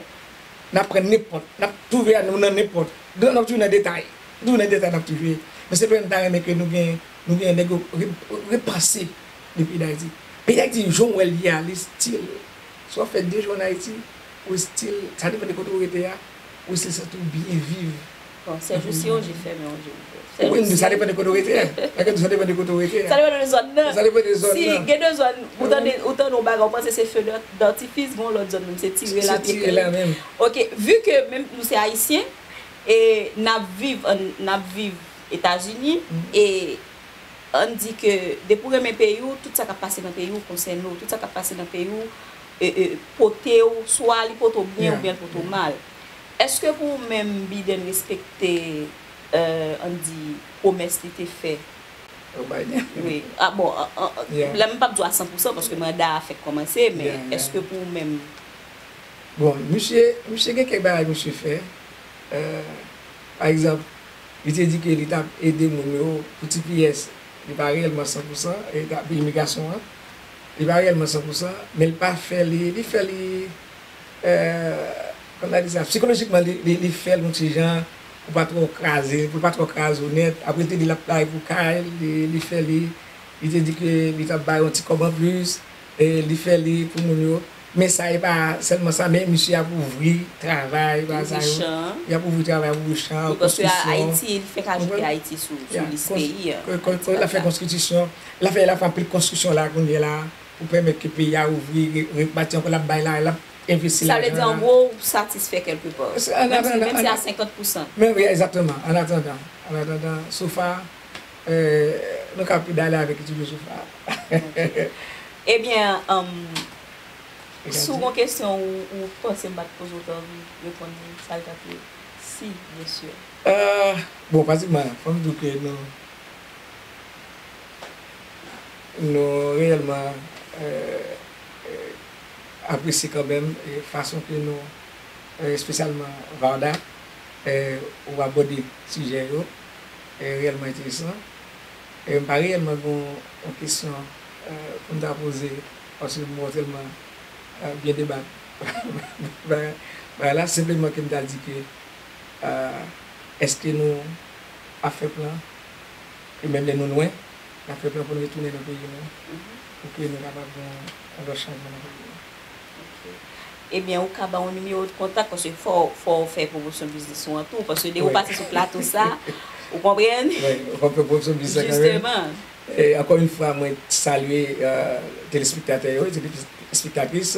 n ap pran nenpòt, n ap twouve a nou nan nenpòt. N ap toujou nan detay. Toujou nan detay n ap toujou ye. Men se pou sa m ta renmen ke nou gen, nou gen nèg yo re-, repanse de peyi Dayiti. Peyi Dayiti, jan w wè l ye a, li still. Si w ap fè de jou ann Ayiti, ou still, sa depann de kote w rete a, ou still santi w byen viv. Bon, sèl jou si yon je fèmen, yon je ouvè. Wi, men sa depann de kote w rete a. Sa depann de kote w rete a. Sa depann de zòn nan. Sa depann de zòn nan. Si gen de zòn, ou tande, ou tande yon bagay, ou panse se feu d'artifice, gen yon lòt zòn menm, se tire l ap eklere. Se tire l la menm. Ok, vu que menm nou se Ayisyen, e n ap viv ann, n ap viv Etazini, e ann di ke depi w renmen peyi w, tout sa k ap pase nan peyi w konsène w. Tout sa k ap pase nan peyi w, e, e, pote w, swa li pote w byen oubyen l pote w mal. Èske pou ou menm Biden respekte, e, ann di, pwomès li te fè? Wi. A, bon, an, an, la, m p ap di w a san pou san paske manda a fèk kòmanse, men èske pou ou menm? Bon, misye, misye gen kèk bagay misye fè. E, pa egzanp, li te di ke li t ap ede moun yo pou T P S. Li pa reyèlman san pou san, e, pou imigrasyon an. Li pa reyèlman san pou san, men li pa fè li, li fè li, e, kòman n a di sa, sikolojikman, li, li, li fè l yon ti jan pou pa twò kraze, pou l pa twò kraze w nèt. Apre, li te di l ap bay pou kay, li, li fè li, li te di ke li t ap bay yon ti kòb anplis, e li fè li pou moun yo. Men sa, e pa sèlman sa, men misye ap ouvri travay, bagay sa yo. Li ap ouvri travay, ap ouvri chan, konstriksyon. Wi, paske Ayiti, li fèk ajoute Ayiti sou, sou lis peyi an. L ap fè konstriksyon, l ap fè, l ap fè anpil konstriksyon la kounye a la, pou pèmèt ke peyi a ouvri, re-, rebati ankò, l ap bay la, l ap envesti lajan la. Sa vle di, an gwo, ou satisfè kèlke pa, menm si, menm si a senkant pou san. Men wi, egzakteman, an atandan, an atandan, so far, e, nou ka pedale avèk li toujou so far. Ok. Ebyen, um, si w gon kesyon ou, ou panse m pa t poze w, ou ta anvi reponn li, sa l t ap ye? Si, byen si. E, bon, pratikman, fò m di w ke nou, nou reyèlman, e, e, apresye kanmenm, e, fason ke nou, e, espesyalman Varda, e, ou abòde sijè yo, e, reyèlman enteresan. E m pa reyèlman gen yon, yon kesyon, e, pou m ta poze, paske m wè w tèlman, e, byen debat bagay, bagay la, senpleman ke m ta di ke, e, èske nou ap fè plan, e menm lè nou lwen, n ap fè plan pou n retounen nan peyi nou, pou ke nou kapab gen yon, yon lòt chanjman nan peyi nou. Ok. Ebyen, ou ka ba yon nimewo de kontak, paske fò, fò w fè pwomosyon biznis ou an tou, paske depi w pase sou plato sa, ou konprann? Wi, ou konn fè pwomosyon biznis la kanmenm. Jisteman. E, ankò yon fwa, mwen salye, e, telespektatè yo, telespektatris,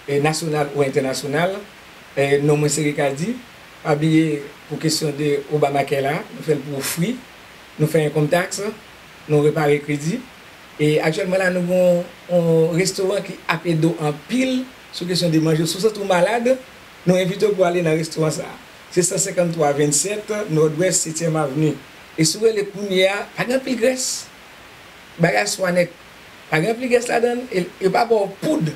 e, nasyonal ou entènasyonal. E, non mwen se Ricady. Pa bliye pou kesyon de Obamacare la, nou fè l pou free, nou fè income tax, nou repare kredi. E aktyèlman la, nou gen yon, yon restoran ki ap ede w anpil sou kesyon de manje. Si w santi w malad, nou envite w pou w ale nan restoran sa a. Se san senkanntwa vennsèt Nòdwès setyèm Avni. E si w rele kounye a, pa gen anpil grès. Bagay swa nèt. Pa gen anpil grès ladan l, e yo pa ba w poud,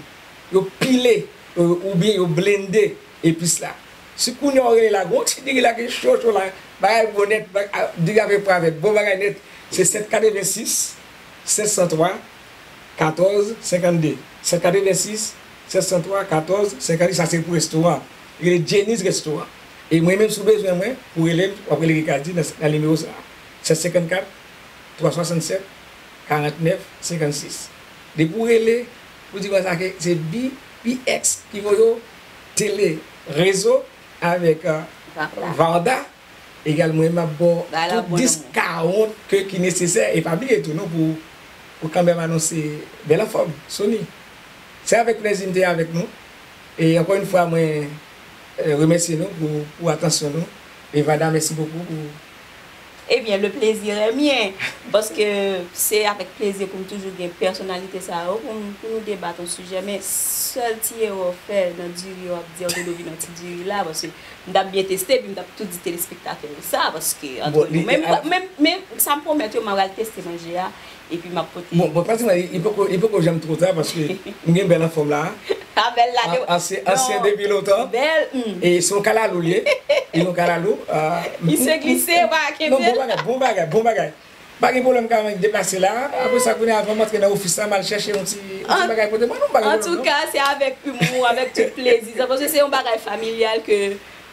yo pile, yo, oubyen yo blende epis la. Si kounye a w rele la, gon ti diri la ki cho cho la, bagay bon nèt, ba- a- diri a fè pwavèt, bon bagay nèt, se sèt katrevensis, sèt san twa, katòz senkannde. Sèt katrevensis, sèt san twa, katòz senkannde, sa se pou restoran. Rele Jenny's Restaurant. E mwen menm, si w bezwen mwen, pou rele m, w ap rele Ricardy nan, nan nimewo sa a. Sèt senkannkat, twa swasannsèt, karantnèf, senkannsis. Depi w rele, pou di konsa ke se B P X ki voye w tele rezo avèk, euh, Varda. Varda. Egal, mwen, m ap ba w tout diskawont ke ki nesesè. E pa bliye tou, non, pou, pou kanmenm anonse bèl anfòm, Sony. Se avèk plezi m te avèk nou. E ankò yon fwa, mwen, euh, remèsye nou pou, pou atansyon nou. E Varda, mèsi bokou pou Ebyen, le plaisir est mien. Paske se avèk plezi pou m toujou gen pèsonalite sa yo pou m, pou nou debat yon sijè. Men sèl ti erè w fè nan diri, w ap di w te dwe vin yon ti diri la, paske m t ap byen teste, epi m t ap tou di telespektatè yo sa, paske ant nou, men, men, men sa m pwomèt yo, m a pral teste manje a, epi m ap pote. Bon, bon, pratikman, li, li poko, li poko janm twò ta, paske m gen bèl anfòm la. A, bèl la, an- ansyen, ansyen depi lontan. Bèl, hmm. E se yon kalalou li ye. E yon kalalou. Li se glise, pa kenbe. Non, bon bagay, bon bagay, bon bagay. Pa gen pwoblèm, ka deplase la. Apre sa, kounye a, avan m antre nan ofis la, m al chèche yon ti, yon ti bagay pote ban nou, bagay pote ban nou. Antouka, se avèk imou, avèk tout plezi. Sa, paske se yon bagay familyal ke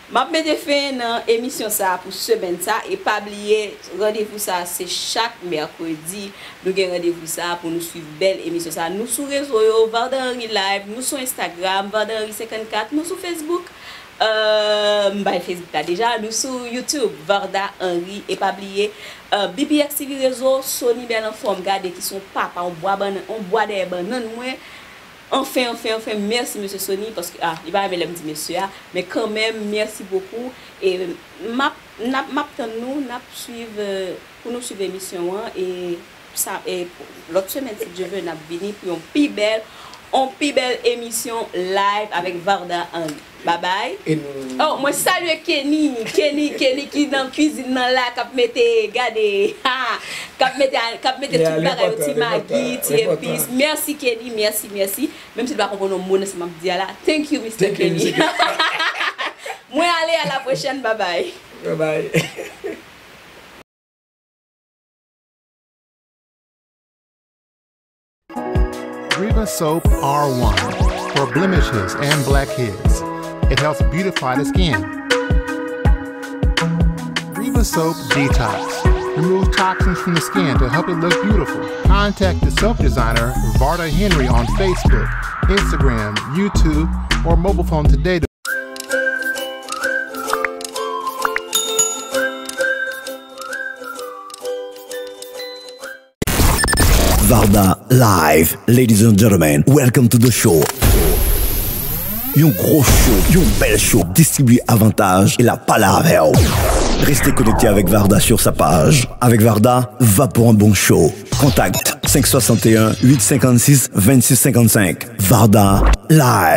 m ap mete fen nan emisyon sa a pou semèn sa. E pa bliye, randevou sa a, se chak mèkredi. Nou gen randevou sa a pou nou swiv bèl emisyon sa a. Nou sou rezo yo, Varda Henry Live, nou sou Instagram, Varda Henry senkannkat, nou sou Facebook. Euh, m bay Facebook la deja. Nou sou YouTube, Varda Henry. E pa bliye, euh, B P X T V Rezo, Sony bèl anfòm. Gade ki se yon papa, yon bwa bannann, yon bwa dèyè bannann mwen. Anfen, anfen, anfen, mèsi mesye Sony, paske, ah, li pa renmen lè m di mesye a, men kanmenm, mèsi bokou. E m ap, n ap, m ap tann nou, n ap swiv, euh, pou nou swiv emisyon an, e sa, e lòt semèn, si Dye vle, n ap vini pou yon pi bèl, yon pi bèl emisyon live avèk Varda Henry. Babay. E nou... Oh, mwen salye Kenny, Kenny, Kenny ki nan kwizin nan la, k ap mete, gade, ha, k ap mete, k ap mete tout bagay yo, ti magi, ti epis. Mèsi Kenny, mèsi, mèsi. Menm si l pa konprann yon mo nan sa m ap di a la. Thank you, Mister Kenny. Mwen ale, à la prochaine, babay. Babay. Viva Soap R one for blemishes and blackheads. It helps beautify the skin. Viva Soap Detox. Remove toxins from the skin to help it look beautiful. Contact the soap designer, Varda Henry, on Facebook, Instagram, YouTube, or mobile phone today to Varda Live. Ladies and gentlemen, welcome to the show. Yon gwo show, yon bèl show, distribiye avantaj e l ap pale avè w. Reste connecté avec Varda sur sa page. Avec Varda, va pour un bon show. Contact cinq soixante et un, huit cinquante-six, vingt-six cinquante-cinq. Varda Live.